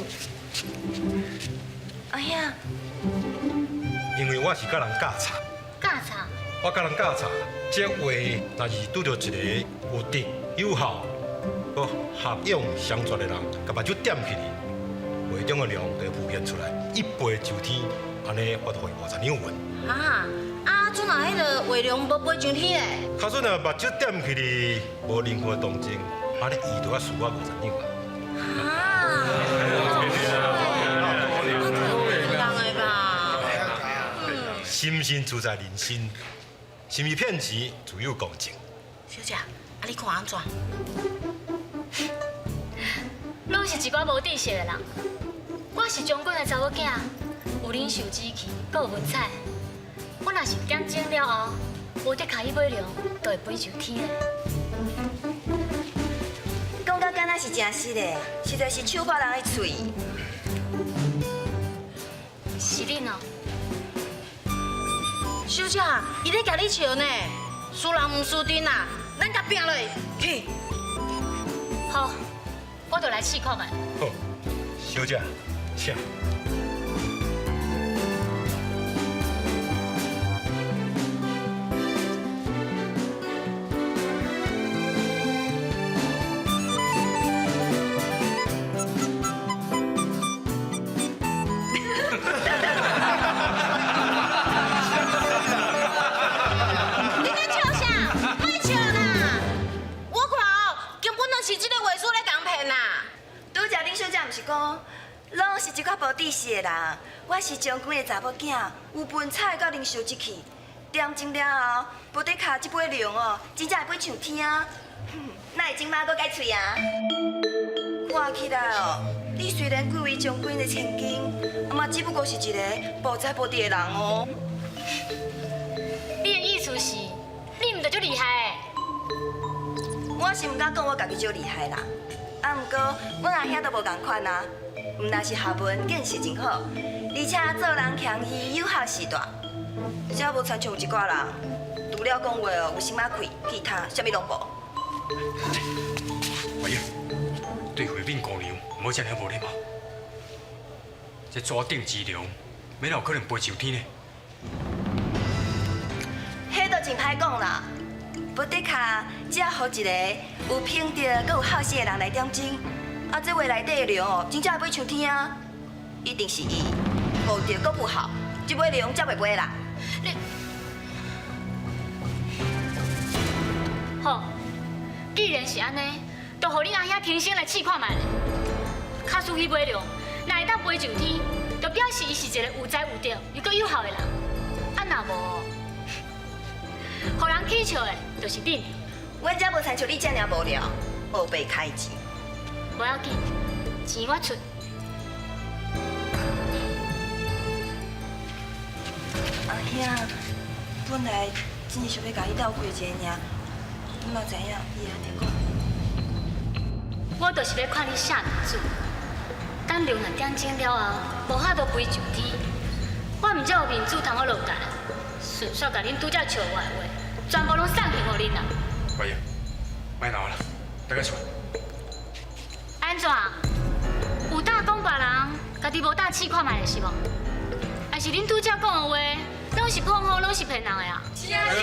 阿兄。因為我是佮人教插。教插？我佮人教插，這話若是拄著一個有德有孝、閣學養雙全的人，共目睭點起去，畫中的龍就會浮現出來，一飛就天，按呢我就予伊50兩銀。啊，啊，啊，阵若彼个画龙无飞上天咧？假使若目睭点起哩，无任何动静，按呢伊就爱输我50两啊。人的吧？心心自在人心，是毋是骗钱自有公正？小姐，啊你看按怎？拢是一寡无知识的人。我是将军的查某囝，有灵秀之气，阁有文采。我若是点钟了后，无得卡彼尾龙，就会飞上天的。讲到敢若是真实的，实在是手破人的喙。是恁哦。小姐，伊咧共你笑呢，输人毋输阵啦，咱共拼落去。好，我就来试看觅。好，小姐，请。你咧笑啥？莫笑啦！我看哦，根本就是这个画师咧共骗啦。拄才恁小姐毋是讲，拢是一寡无知识的人。我是将军的查某囝，有文采佮灵秀之气。点钟了后，无得卡这尾龙哦，真正会飞上天啊！哪会种马阁改喙啊？看起来哦，你虽然贵为将军的千金，啊嘛只不过是一个无才无智的人哦。你的意思是，你毋就足厉害的？我是毋敢讲我家己足厉害啦，啊，毋过阮阿兄都无仝款啊，毋但是学问见识真好，而且做人谦虚有效时大，才无亲像有一寡人，除了讲话哦有心仔气，其他啥物拢无。慧英，对慧敏姑娘毋好遮尔无礼貌。这抓顶之龙，欲哪有可能飞上天呢？彼就真歹讲啦。无的确，只要予一个有品德、阁有孝心的人来点睛，啊，这画内底的龙哦，真正会飞上天啊！一定是伊，无德阁不孝，这尾龙才袂飞啦。你好，既然是按呢，就予恁阿兄亲身来试看觅。假使彼尾龙若会当飞上天，就表示伊是一个有才有德又阁有孝的人。啊，若无，予人起笑的，就是恁。阮才无亲像你遮尔无聊，乌白开钱。无要紧，钱我出。阿兄，本来只是想欲共你斗开一个尔，你嘛知影伊会按呢讲。我就是欲看你下面子。等龙若点钟了后，无法度飞上天，我毋才有面子通好落台，顺续共恁拄才笑我的话，全部拢送去予恁啦。慧英，莫闹啦，转去厝。按怎？有胆讲别人，家己无胆试看觅是无？还是恁拄才讲的话，拢是碰风，拢是骗人的啊？是啊是啊。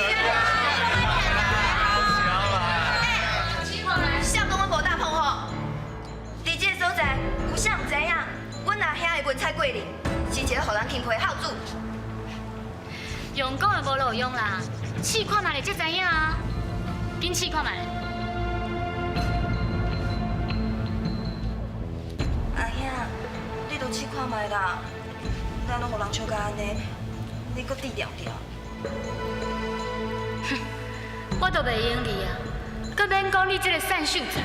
谁讲我无胆碰风？伫这个所在，有啥毋知影？阮阿兄的文采过人，是一个予人钦佩的孝子。用讲的无路用啦，试看觅才知影啊！紧试看觅。阿兄，你都试看觅啦，咱拢予人笑甲按呢，你阁滴定定。哼，我都袂用你啊，阁免讲你这个散秀才。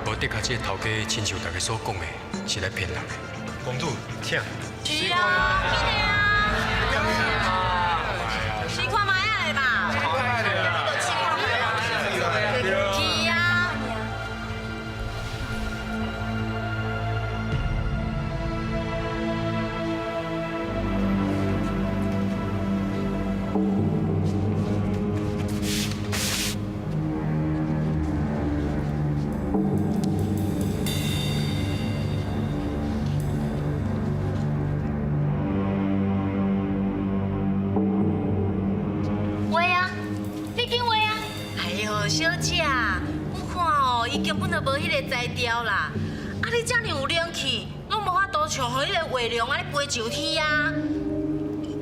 无的确，这个头家亲像大家所讲的，是来骗人的。公主，请。是啊，紧的啊。试看觅啊吧。是啊。话啊，你紧话啊！哎哟，小姐，我看哦，伊根本就无彼个才调啦。啊，你遮尔有灵气，拢无法度像予彼个画龙按呢飞上天啊！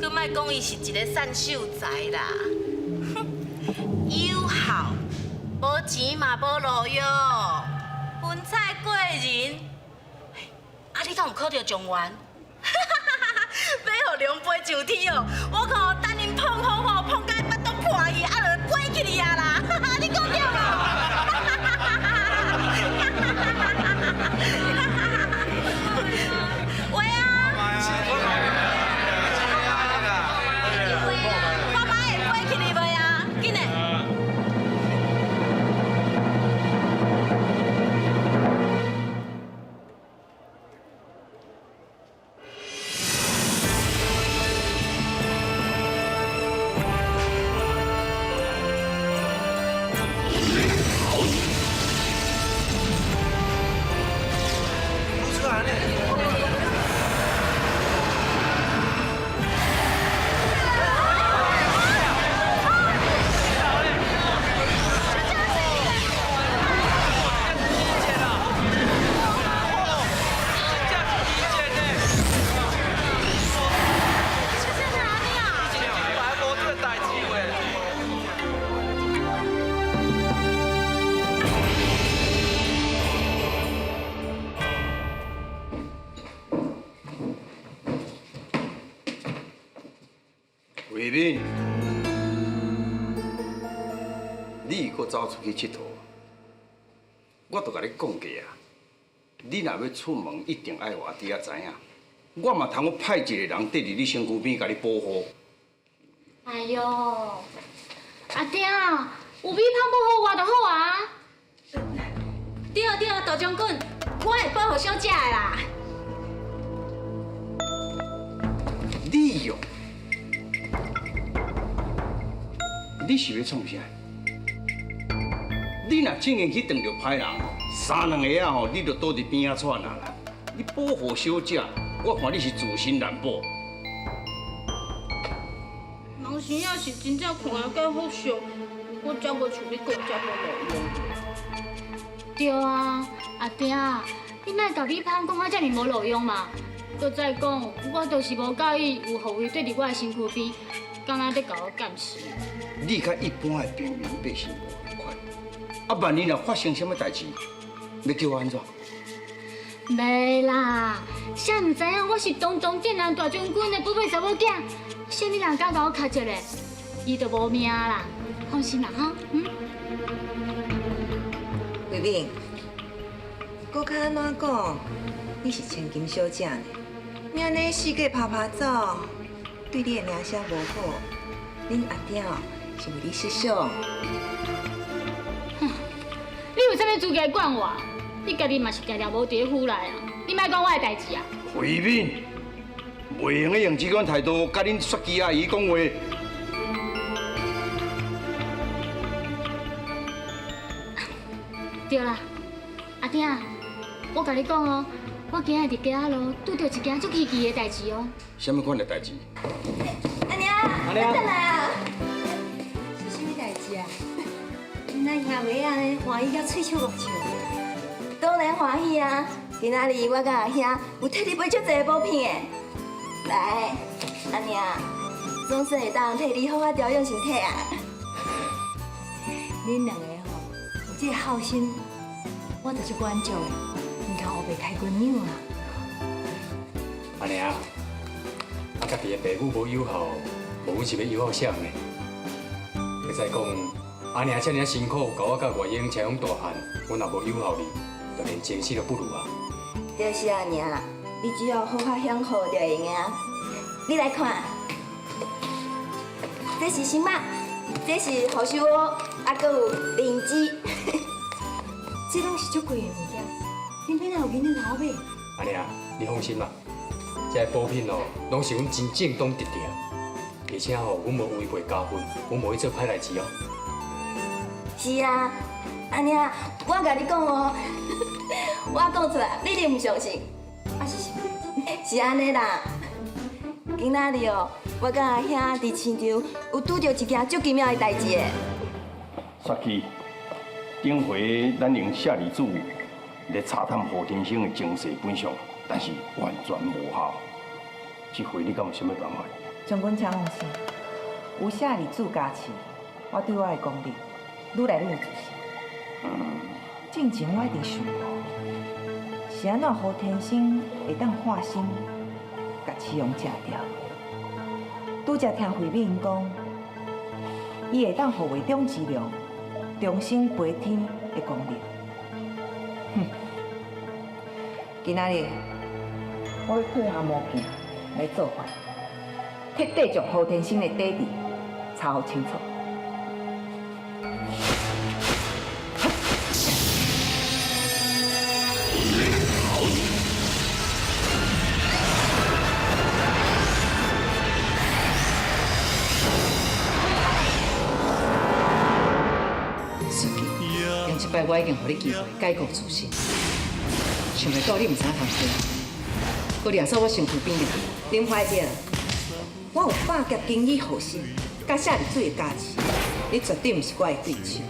閣莫講伊是一个散秀才啦。哼，有效，無錢嘛無路用，文采過人。啊，你敢有考著狀元？欲予龍飛上天哦！我看等𪜶碰風吼，碰甲腹肚破去，啊，就飛起去啊啦！你講對無？喂啊！爸爸會飛起去袂啊？緊嘞！慧敏，你閣走出去𨑨迌，我都共你講過啊！你若欲出門，一定愛予阿弟仔知影。我嘛通閣派一個人綴佇你身軀邊，共你保護。哎喲，阿弟啊，有米芳保護我就好啊。對對，大將軍，我會保護小姐的啦。你哟，你是欲創啥？你若真的去撞著歹人，三兩下仔吼，你就倒佇邊仔喘啊啦。你保護小姐，我看你是自身難保。人生也是真正看甲好俗，我才無像你講這麼無用。對啊，阿弟啊，你莫共米芳講甲這爾無路用嘛。閣再講，我就是無佮意有護衛綴佇我的身軀邊，敢若咧共我監視。你佮一般的平民百姓無仝款，啊，萬一若發生啥物代誌，欲叫我按怎？袂啦，誰毋知影我是堂堂劍南大將軍的寶貝查某囝，啥物人敢共我卡一个，伊就無命啦。放心啦，哈，嗯。慧敏，閣較按怎講？你是千金小姐呢，你按呢四界趴趴走，對你的名聲無好。恁阿爹哦是為你設想。哼，你有啥物資格管我？你家己嘛是定定無佇咧府內啊！你莫管我的代誌啊！慧敏，袂用得用這款態度佮恁雪姬阿姨講話。對啦，阿爹，我共你講哦，我今日佇街仔路拄著一件足稀奇的代誌哦。啥物款的代誌？阿娘，阿娘你轉來啊！是啥物代誌啊？恁阿兄妹按呢歡喜甲喙笑目笑。當然歡喜啊！今仔日我佮阿兄有替你買足濟補品的。來，阿娘，總算會當替你好好調養身體啊！恁兩個吼有這個孝心，我就足滿足的，毋通烏白開軍糧啊！阿娘，啊，家己的爸母無友好，無阮是欲友好啥呢？閣再講，阿娘遮爾辛苦，共我佮月英生養大漢，阮若無友好你，就連前世都不如啊！就是阿娘，你只要好好享福就會用啊！你來看，這是什麼？這是福壽烏，啊，閣有靈芝。這攏是足貴的物件，恁欲哪有銀兩通買？阿娘，你放心啦，這個補品哦，攏是阮真正當得著，而且吼，阮無違背家訓，阮無去做歹代誌哦。是啊，阿娘，我共你講哦，我講出來，你一定毋相信。啊是啥？是按呢啦。今仔日哦，我佮阿兄佇市場有拄著一件足奇妙的代誌的。雪姬，頂回咱用舍利子來查探胡天星的前世本相，但是完全無效。這回你敢有啥物辦法？将军请放心，有舍利子加持，我对我的功力愈来愈有自信。进前我一直想过，是按怎胡天星会当化身，共雌雄食掉？拄才听慧敏讲，伊会当予画中之龙重新飞天的功力。哼！今仔日我欲配合魔镜来做法，彻底将胡天星的底底查予清楚。书记，上一摆我已经予你机会改过自新，想袂到你毋知影通听，阁掠走我身躯边的。林怀哲，我有百劫经医护身，佮舍利子的加持，你绝对毋是我的对手。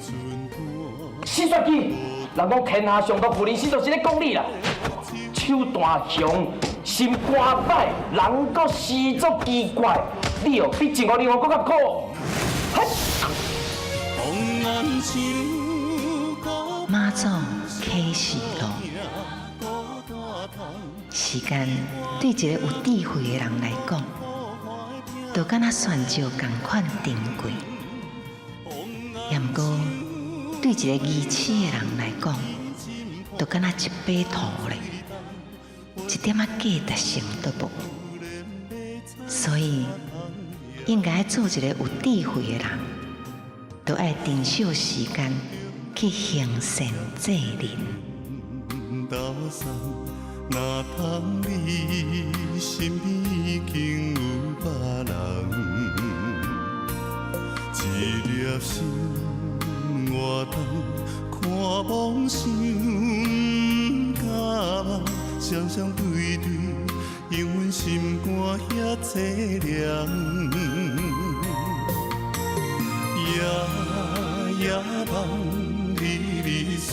新雪姬，人讲天下上毒妇人心，就是咧讲你啦。手段凶，心肝歹，人阁生作奇怪，你哦比前五年我阁较苦。马祖启示录，时间对一个有智慧的人来讲，就敢若旋石仝款珍贵；也毋过对一个愚痴的人来讲，就敢若一把土咧，一点仔价值性都无。所以，应该做一个有智慧的人，都爱珍惜时间去行善济人。若通你身边已经有别人，一粒心活动，看梦想不敢梦，双双对对，永阮心肝遐凄凉。夜夜梦离离思。